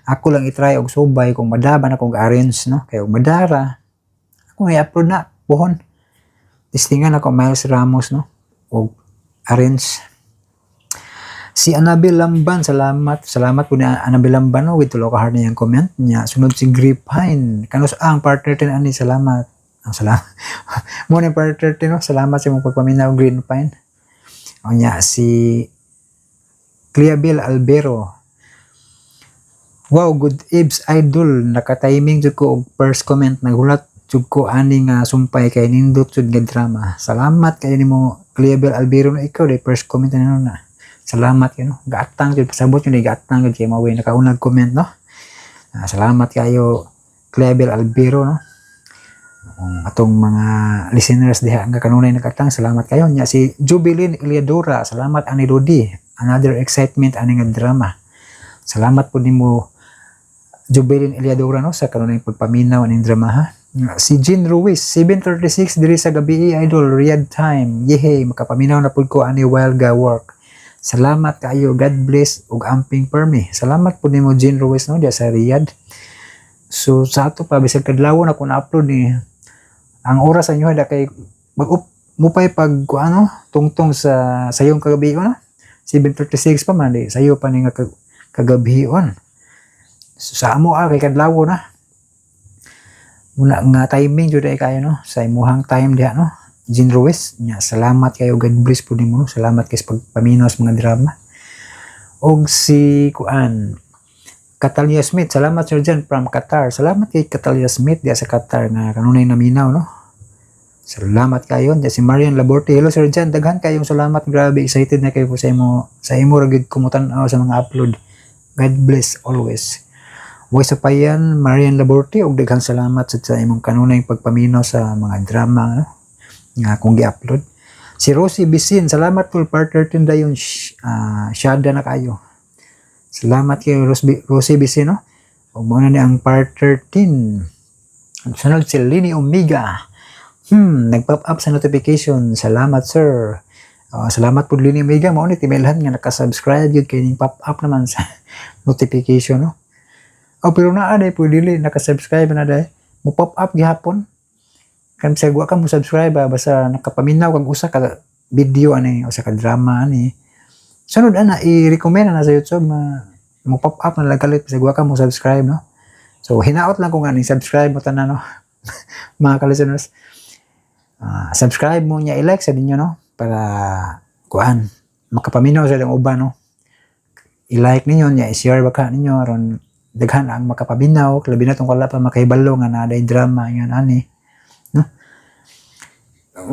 ako lang i-try og subay kung madaba na kong arrange, no, kay og madara ako i-upload na buhon. Testingan ako, Miles Ramos, no, og arrange. Si Annabel Lamban, salamat. Salamat po ni Annabel Lamban, no, with tulo ka heart na yung comment niya. Sunod si Gripine. Kanus ang part 13 ani, salamat. Ang salamat. Mo ni part 13, no. Salamat sa imong pagpaminaw, Green Pine. O niya si Cleabel Albero. Wow, good ibs, idol. Naka-timing jud ko og first comment. Naghulat jud ko ani nga sumpay kay nindot jud nga drama. Salamat kayo nimo, Cleabel Albero, na ikaw day first comment na no na. Salamat kayo, no. Gaatang jud pasabot yun, gaatang jud kay mao nakaunag comment, no. Ah, salamat kayo, Cleabel Albero, no. Ang atong mga listeners diha nga kanunay nagatang, salamat kayo. Nya si Jubilin Eliadora, salamat ani Lodi. Another excitement ani nga drama. Salamat po nimo, Jubilin Eliadora, no, sa kanunay pagpaminaw aning drama ha. Si Jean Ruiz, 7:36 diri sa gabi, idol, Riyadh time. Yehey, makapaminaw na pud ko ani while ga work. Salamat kayo, God bless ug amping permi. Salamat po nimo, Jean Ruiz, no, diya sa Riyadh. So sa ato pa bisag kadlawon ako na-upload ni ang oras sa inyo da kay mag up mupay pag ano tungtong sa sayong kagabi no, 7:36 pa man di sayo pa ni nga kagabion. So, sa amo ah kay kadlaw na muna nga timing jud ay kayo, no, sa imuhang time diha, no, Jean Ruiz. Nya salamat kayo, God bless po nimo, no? Salamat kay sa pagpaminaw sa mga drama. Og si kuan Catalia Smith, salamat, Sir John from Qatar. Salamat kay Catalia Smith diha sa Qatar nga kanunay naminaw, no. Salamat kayo. Diya si Marian Laborte. Hello, Sir John, daghan kayong salamat. Grabe, excited na kayo po sa imo ra gyud kumutan-aw sa mga upload. God bless always. Voice of Payan, Marian Laborte, ug daghang salamat sa imong kanunay pagpaminaw sa mga drama, no, nga akong gi-upload. Si Rosie Bisin, salamat tol, part 13 dayon, syada na kayo. Salamat kay Rosie Bisin, no. Ug mao na ni ang part 13. Ang sunod si Lini Omega. Nag-pop up sa notification. Salamat, sir. Salamat po, Lini Omega. Mao ni timelhan nga naka-subscribe yun kay ning pop up naman sa notification, no. Oh, pero naa day po dili naka-subscribe na day. Mo pop up gihapon. Kan sa wa ka mo subscribe ba, basta nakapaminaw kag usa ka video ani, usa ka drama ani. Sunod ana i-recommend na sa YouTube ma mo pop up na lang kalit bisag wa ka mo subscribe, no. So hinaot lang ko nga ning subscribe mo tanan, no. Mga ka-listeners. Ah, subscribe mo niya, i-like sa ninyo, no, para kuan makapaminaw sa ilang uban, no. I-like ninyo niya, i-share baka ninyo aron daghan ang makapaminaw, labi na tong wala pa makahibalo nga naa day drama ingon ani, no.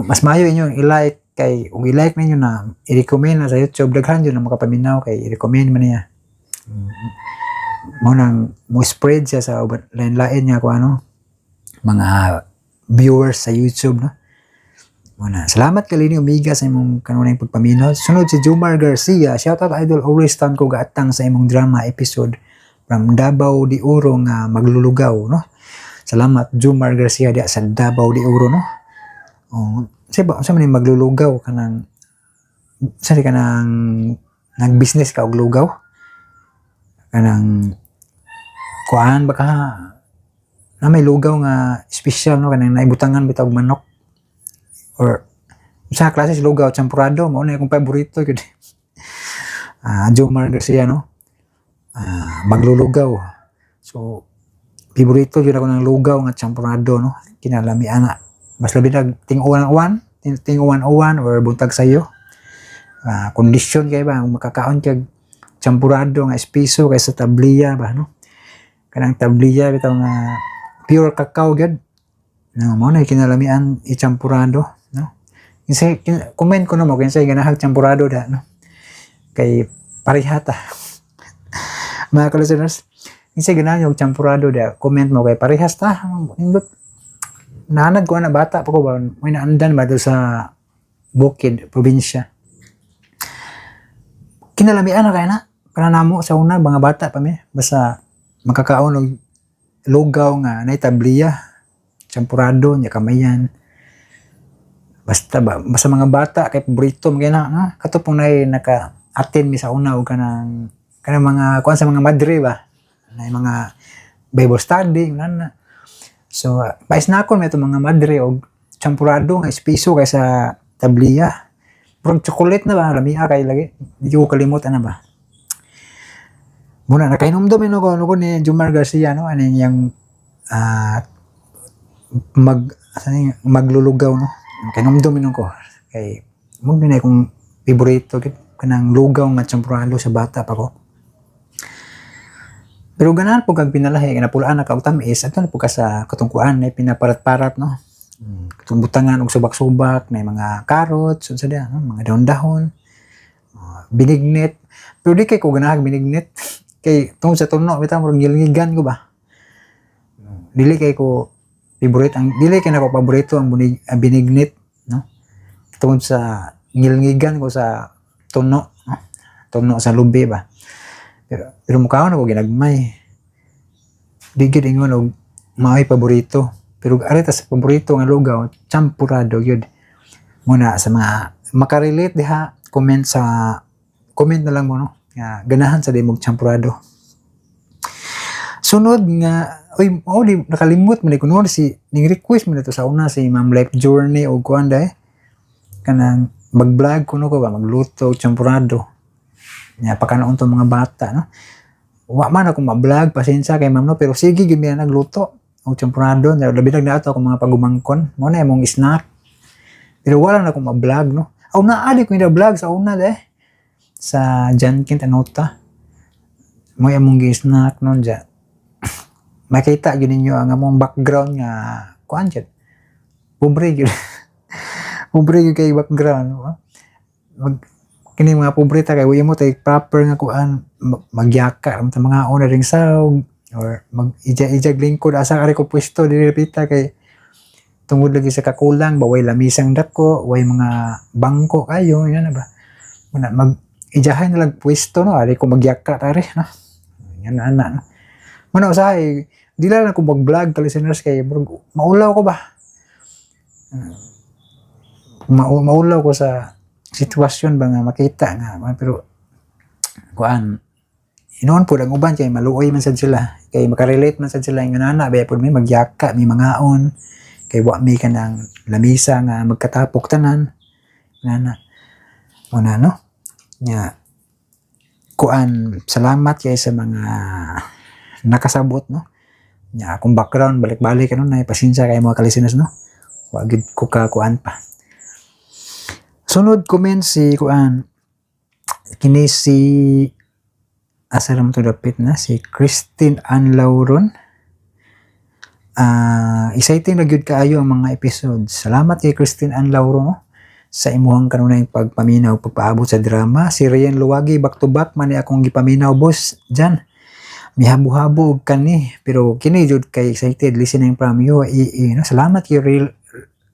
Mas maayo inyo i-like kay ug i-like ninyo na i-recommend na sa YouTube, daghan jud na makapaminaw kay i-recommend man niya. Mo nang mo spread siya sa lain-lain nga kung ano mga viewers sa YouTube, no. Muna. Salamat kay Lini Omiga sa imong kanunay pagpaminaw. Sunod si Jomar Garcia. Shout out, idol, always tan ko gaatang sa imong drama episode from Davao de Oro nga maglulugaw, no. Salamat, Jomar Garcia, diya sa Davao de Oro, no. Oh, sa ba sa man ni maglulugaw, kanang sa di kanang nag-business ka og lugaw, kanang kuan ba ka na may lugaw nga espesyal, no, kanang naibutangan bitaw og manok or sa klase sa lugaw champurado. Mao na akong paborito gyud. Ah, Jomar Garcia, no. Ah, maglulugaw, so paborito gyud ako ng lugaw nga champurado, no. Kinalami ana, mas labi nag ting-uwan-uwan, ting-uwan-uwan or buntag sayo. Ah, kondisyon kay ba makakaon kag champurado nga espeso kaysa tabliya ba, no. Kanang tabliya bitaw nga pure cacao gyud, no. Mao na kinalamian i-champurado, no. Kinsay comment ko no mo kinsay ganahag champurado da, no, kay pareha ta. Mga ka-listeners, kinsay ganahan og champurado da, comment mo kay parehas ta. Nindot naanad ko na bata pa ko ba, may naandan ba do sa bukid, probinsya. Kinalamian na kaya na para namo sa una, mga bata pa mi, basta makakaon og lugaw nga nay tabliya, champurado nya kamayan. Basta ba, basta mga bata kay paborito man kay na, no? Kato pong nay naka attend mi sa una og kanang kanang mga kuan sa mga madre ba, nay mga Bible study na. So pais na ako may mga madre og champurado nga espeso kaysa tabliya. Murag chocolate na ba, lamia kay lagi. Di ko kalimot ana ba. Muna nakahinumdum no ko, no, ko ni Jomar Garcia, no, ano yung mag asa ni maglulugaw, no. Nakahinumdum no ko kay mo na akong paborito kanang lugaw nga champurado sa bata pa ko. Pero ganahan po kag pinalahi, kay napulaan na ka og tamis, ato na po ka sa katungkuan na pinaparat-parat, no. Katong butangan og subak-subak, may mga carrots, unsa diha, no? Mga dahon-dahon, binignit. Pero di kay ko ganahag binignit. Kay tungod sa tuno, bitaw murag ngilngigan ko ba. Dili kay ko favorite ang dili kay nako paborito ang binignit, no. Tungod sa ngilngigan ko sa tuno, no? Tuno sa lubi ba. Pero mukhaon ako ginagmay. Di gyud ingon og mao'y paborito. Pero ari ta sa paborito nga lugaw, champurado gyud. Muna sa mga makarelate diha, comment na lang mo, no. Nga ganahan sa mog champurado. Sunod nga, oy, oh, di nakalimot man ko noon si ning request man ito sa una si Ma'am Life Journey og kuan day. Kanang mag-vlog kuno ko ba, magluto og champurado. Nya pakanaon to mga bata, no. Wa man ako ma-vlog, pasensya kay ma'am, no, pero sige gyud mi nagluto og champurado, nya labi na nato akong mga pagumangkon. Mo na imong snack. Pero wala na akong ma-vlog, no. Aw, naa di ko vlog sa una de sa John Kent Anota. Mo among gi-snack no dya. Makita gyud ninyo ang among background nga kuan jud. Pobre gyud. Pobre gyud kay background, no? Mag kini mga pobre ta kay wa mo tay proper nga kuan, magyaka ra ta mga una ring sawg or mag ija-ijag lingkod asa kari ko pwesto diri pita kay tungod lagi sa kakulang ba, way lamisang dako, way mga bangko kayo yan na ba. Muna mag ijahay na lang pwesto, no, ari ko magyaka tari, no. Yan na ana, no. Muna usahay di lang ako mag-vlog ka listeners kay murag maulaw ko ba. Maulaw ko sa sitwasyon ba nga makita nga, pero kuan inoon po ang uban kay maluoy man sad sila kay makarelate man sad sila nga nana ba pud may magyaka may mangaon kay wa mi kanang lamisa nga magkatapok tanan nana. Muna, no, nya kuan, salamat kay sa mga nakasabot, no. Nya akong background balik-balik ano na, pasensya kay mga ka-listeners, no. Wa gid ko ka kuan pa. Sunod comment si kuan kini si asa ra man to dapit na si Christine Ann Lauron. Ah, exciting na gyud kaayo ang mga episodes. Salamat kay Christine Ann Lauro, no, sa imuhang kanunay pagpaminaw, pagpaabot sa drama. Si Rian Luwagi, back to back man ni akong gipaminaw, boss Jan. Mihabo-habo og kani pero kini jud kay excited listening from you. I, no? Salamat kay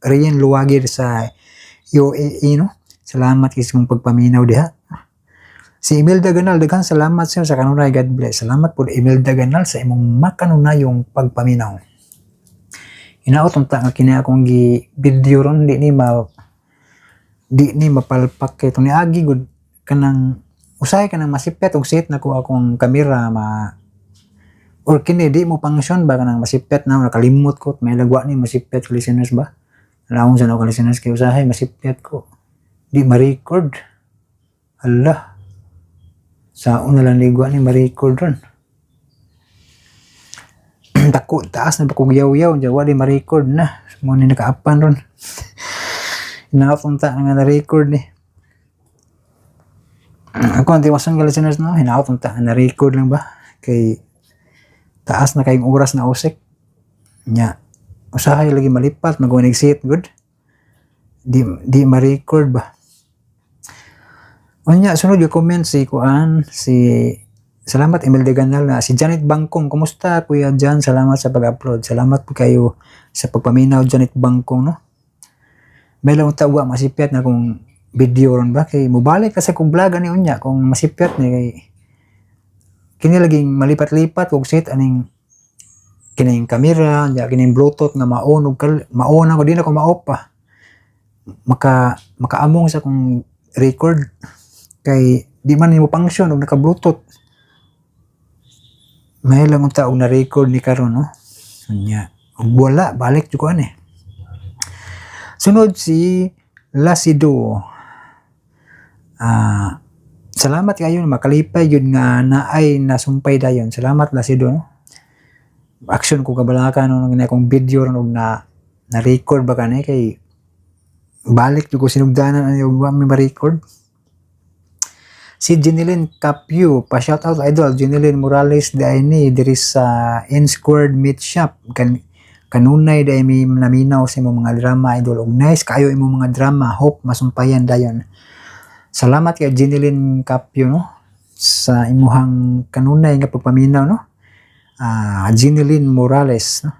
Rian Luwagi sa UAE, no? Salamat kay sa imong pagpaminaw diha. Si Imelda Ganal, daghan salamat sir sa kanunay. God bless. Salamat po, Imelda Ganal, sa imong makanunayong pagpaminaw. Hinaot unta nga kini akong gi video ron di ni mapalpak kay itong niagi gud kanang usahay kanang masipyat og set na ko akong kamera ma or kini di mo function ba, kanang masipyat na nakalimot ko may lagwa ni masipyat, listeners ba. Laong sa ka, listeners, kay usahay masipyat ko, di ma-record. Ala, sa una lang ligwa ni ma-record ron. Dako taas na ba kog yaw-yaw diya, wa di ma-record na mo ni nakaapan ron. Hinaot unta nga na-record ni ako ang tiwason ka, listeners, no? Hinaot unta nga na-record lang ba kay taas na kayong oras na usik nya. Usahay lagi malipat mag sit good, di ma-record ba. Unya, sunod yung comment si kuan si, salamat Imelda Ganal na si Janet Bangkong. Kumusta, Kuya Jan? Salamat sa pag-upload. Salamat po kayo sa pagpaminaw, Janet Bangkong, no? May lang tawa masipyat na kung video ron ba kay mobalik kasi kung vlog ani unya kung masipyat ni kay kini laging malipat-lipat og set aning kining kamera nya, kining Bluetooth nga ma-on og ma-on ako, di na ko ma-off pa, makaamong sa kong record kay di man nimo function og naka Bluetooth. May lang unta og na-record ni karon, no? Unya ug wala balik jud ko ani. Sunod si Lasido. Ah, salamat kayo, makalipay yun nga naay nasumpay dayon. Salamat, Lasido, no? Action ko kabalaka no nga akong video ron og na record ba kani kay balik jud ko sinugdanan ani og wa mi ma-record. Si Jeneline Capio, pa shout out, idol Jeneline Morales diay ni diri sa N Squared Meat Shop. Kanunay dai mi naminaw sa imong mga drama, idol, og nice kayo imong mga drama. Hope masumpayan dayon. Salamat kay Jeneline Capio, no, sa imuhang kanunay nga pagpaminaw, no? Ah, Jeneline Morales, no,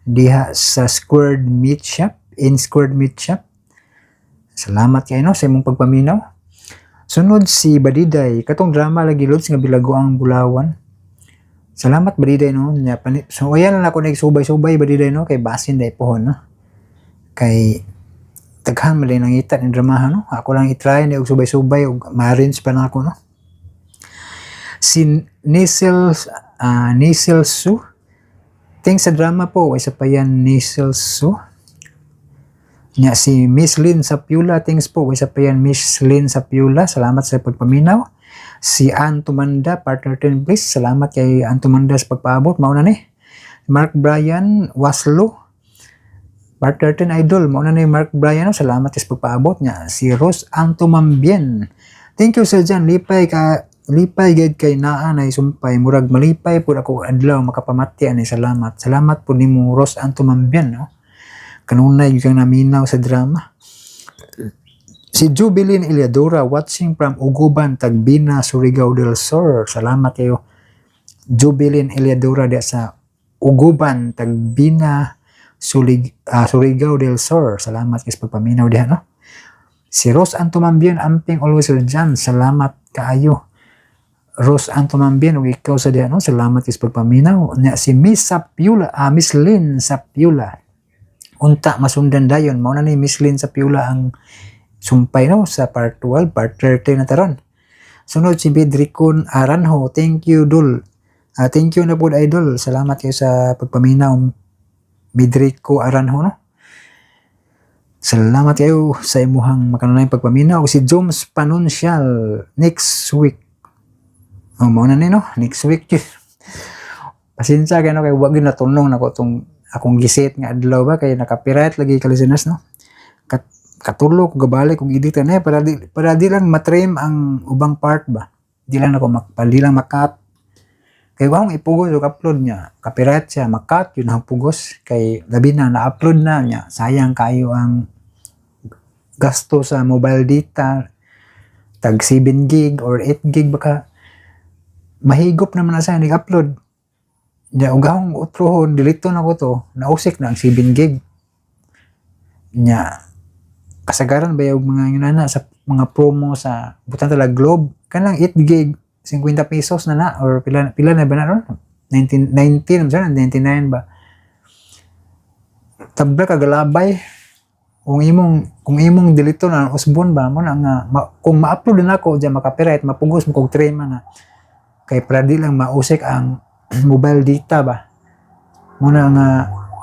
diha sa Squared Meat Shop, in Squared Meat Shop. Salamat kay, no, sa imong pagpaminaw. Sunod si Badiday, katong drama lagi, Lods, nga Bilagoang Bulawan. Salamat, Badiday, no. Nya so ayan lang ako nagsubay-subay, Badiday, no, kay basin day pohon, no. Kay daghan man din nangita ning dramahan, no. Ako lang i-try ni og subay-subay og ma-arrange pa na ako, no. Si Nisel Nisel Su. Thanks sa drama po, isa pa yan, Nisel Su. Nya si Miss Lynn Sapiula, thanks po. Isa pa yan, Miss Lynn Sapiula. Salamat sa pagpaminaw. Si Ann Tumanda, partner 10 please. Salamat kay Ann Tumanda sa pagpaabot. Mauna ni. Mark Bryan Waslo. Partner 10, idol. Mauna ni Mark Bryan. No? Salamat sa pagpaabot niya. Si Rose Ann Tumambien. Thank you, Sir Jan. Lipay ka lipay gid kay naa na sumpay, murag malipay pud ako adlaw makapamati ani. Salamat, salamat po nimo, Rose Ann Tumambien, no? Kanunay gyud kang naminaw sa drama. Si Jubilin Eliadora, watching from Uguban, Tagbina, Surigao del Sur. Salamat kayo, Jubilin Eliadora, diya sa Uguban, Tagbina, Surigao del Sur. Salamat kay sa pagpaminaw diha, no? Si Rose Antumambien, amping always, Sir Jan. Salamat kaayo, Rose Antumambien, ug ikaw sa diha, no? Salamat kay sa pagpaminaw. Nya si Miss Sapiula, Miss Lynn Sapiula. Unta masundan dayon. Mao na ni Miss Lynn Sapiula ang sumpay, no, sa part 12, part 30 na taron. Sunod si Bedricon Aranjo, thank you, dul. Ah, thank you na po, idol. Salamat kayo sa pagpaminaw, Bedrico Aranjo, no? Salamat kayo sa imuhang makanunay pagpaminaw. Si Joms Panuncial, next week. Oh, mao na ni, no? Next week. Pasensya kayo, no, kay wag gyud natunong nako tong akong giset nga adlaw ba kay naka-copyright lagi ka, listeners, no? Katulo ko gabalik kog edit na para di lang matrim ang ubang part ba. Di lang ako di lang makat. Kay wa akong ipugos og upload niya. Copyright siya, makat yun ang pugos kay labi na na-upload na niya. Sayang kayo ang gasto sa mobile data, tag 7 gig or 8 gig, baka mahigop naman na sa nag-upload. Nya ug akong utrohon, delete na ko to, nausik na ang 7 gig. Nya Kasagaran ba yung mga yun na sa mga promo sa butan tala Globe, kanang 8 gig 50 pesos na na or pila pila na ba na ron? 19 19 ba 99 ba? Tabla kagalabay kung imong delete na usbon ba mo na nga ma, kung ma-upload na ako diyan, maka-copyright, mapugos mo kog trema na kay para di lang mausik ang mobile data ba. Mo na nga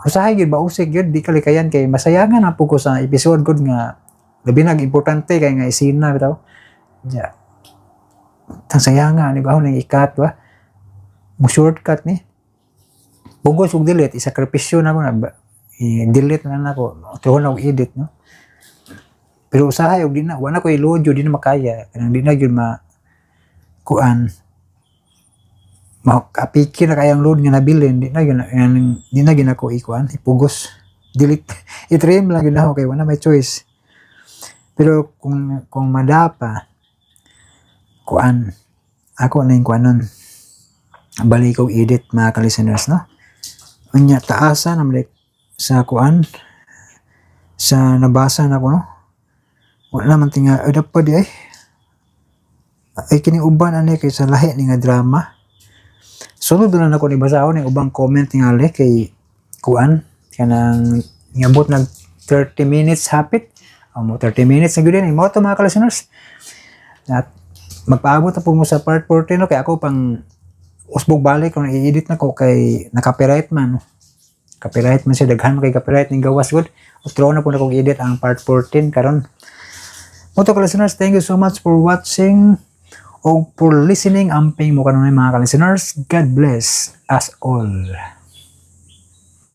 usahay gyud ba, usik gyud, di kalikayan kay masayangan na po ko sa episode gud nga labi nag importante kay nga isina bitaw ja. Tang sayanga ni ba nang i-cut ba, mo shortcut ni pugos ug delete, isakripisyo na ko na ba, i-delete na nako, tuhon na og edit, no. Pero usahay og di na, wala ko i-load, di na makaya, kanang di na gyud ma kuan, maapiki na kayang load nga nabilin, di na gyud ako ikuan, ipugos, delete, i-trim lang gyud ako kay wala may choice. Pero kung madapa kuan, ako na yung kuanon, balik og edit, mga ka-listeners, no. Unya taasa na like sa kuan, sa nabasa na ko, no. Wala man tinga ay dapat di ay ay kini uban ani kay sa lahi ni nga drama. Sunod na lang ako ni basahon ning ubang comment tingali kay kuan, kanang ngabot nag 30 minutes hapit mo 30 minutes na gyud ni mo to, mga ka-listeners. At magpaabot na po mo sa part 14, no, kay ako pang usbog balik kung i-edit na ko kay na-copyright man, no? Copyright man siya, daghan man kay copyright ning gawas gud. Utro na po na kong edit ang part 14 karon mo to, ka-listeners. Thank you so much for watching o for listening. Amping mo kanunay, mga ka-listeners. God bless us all.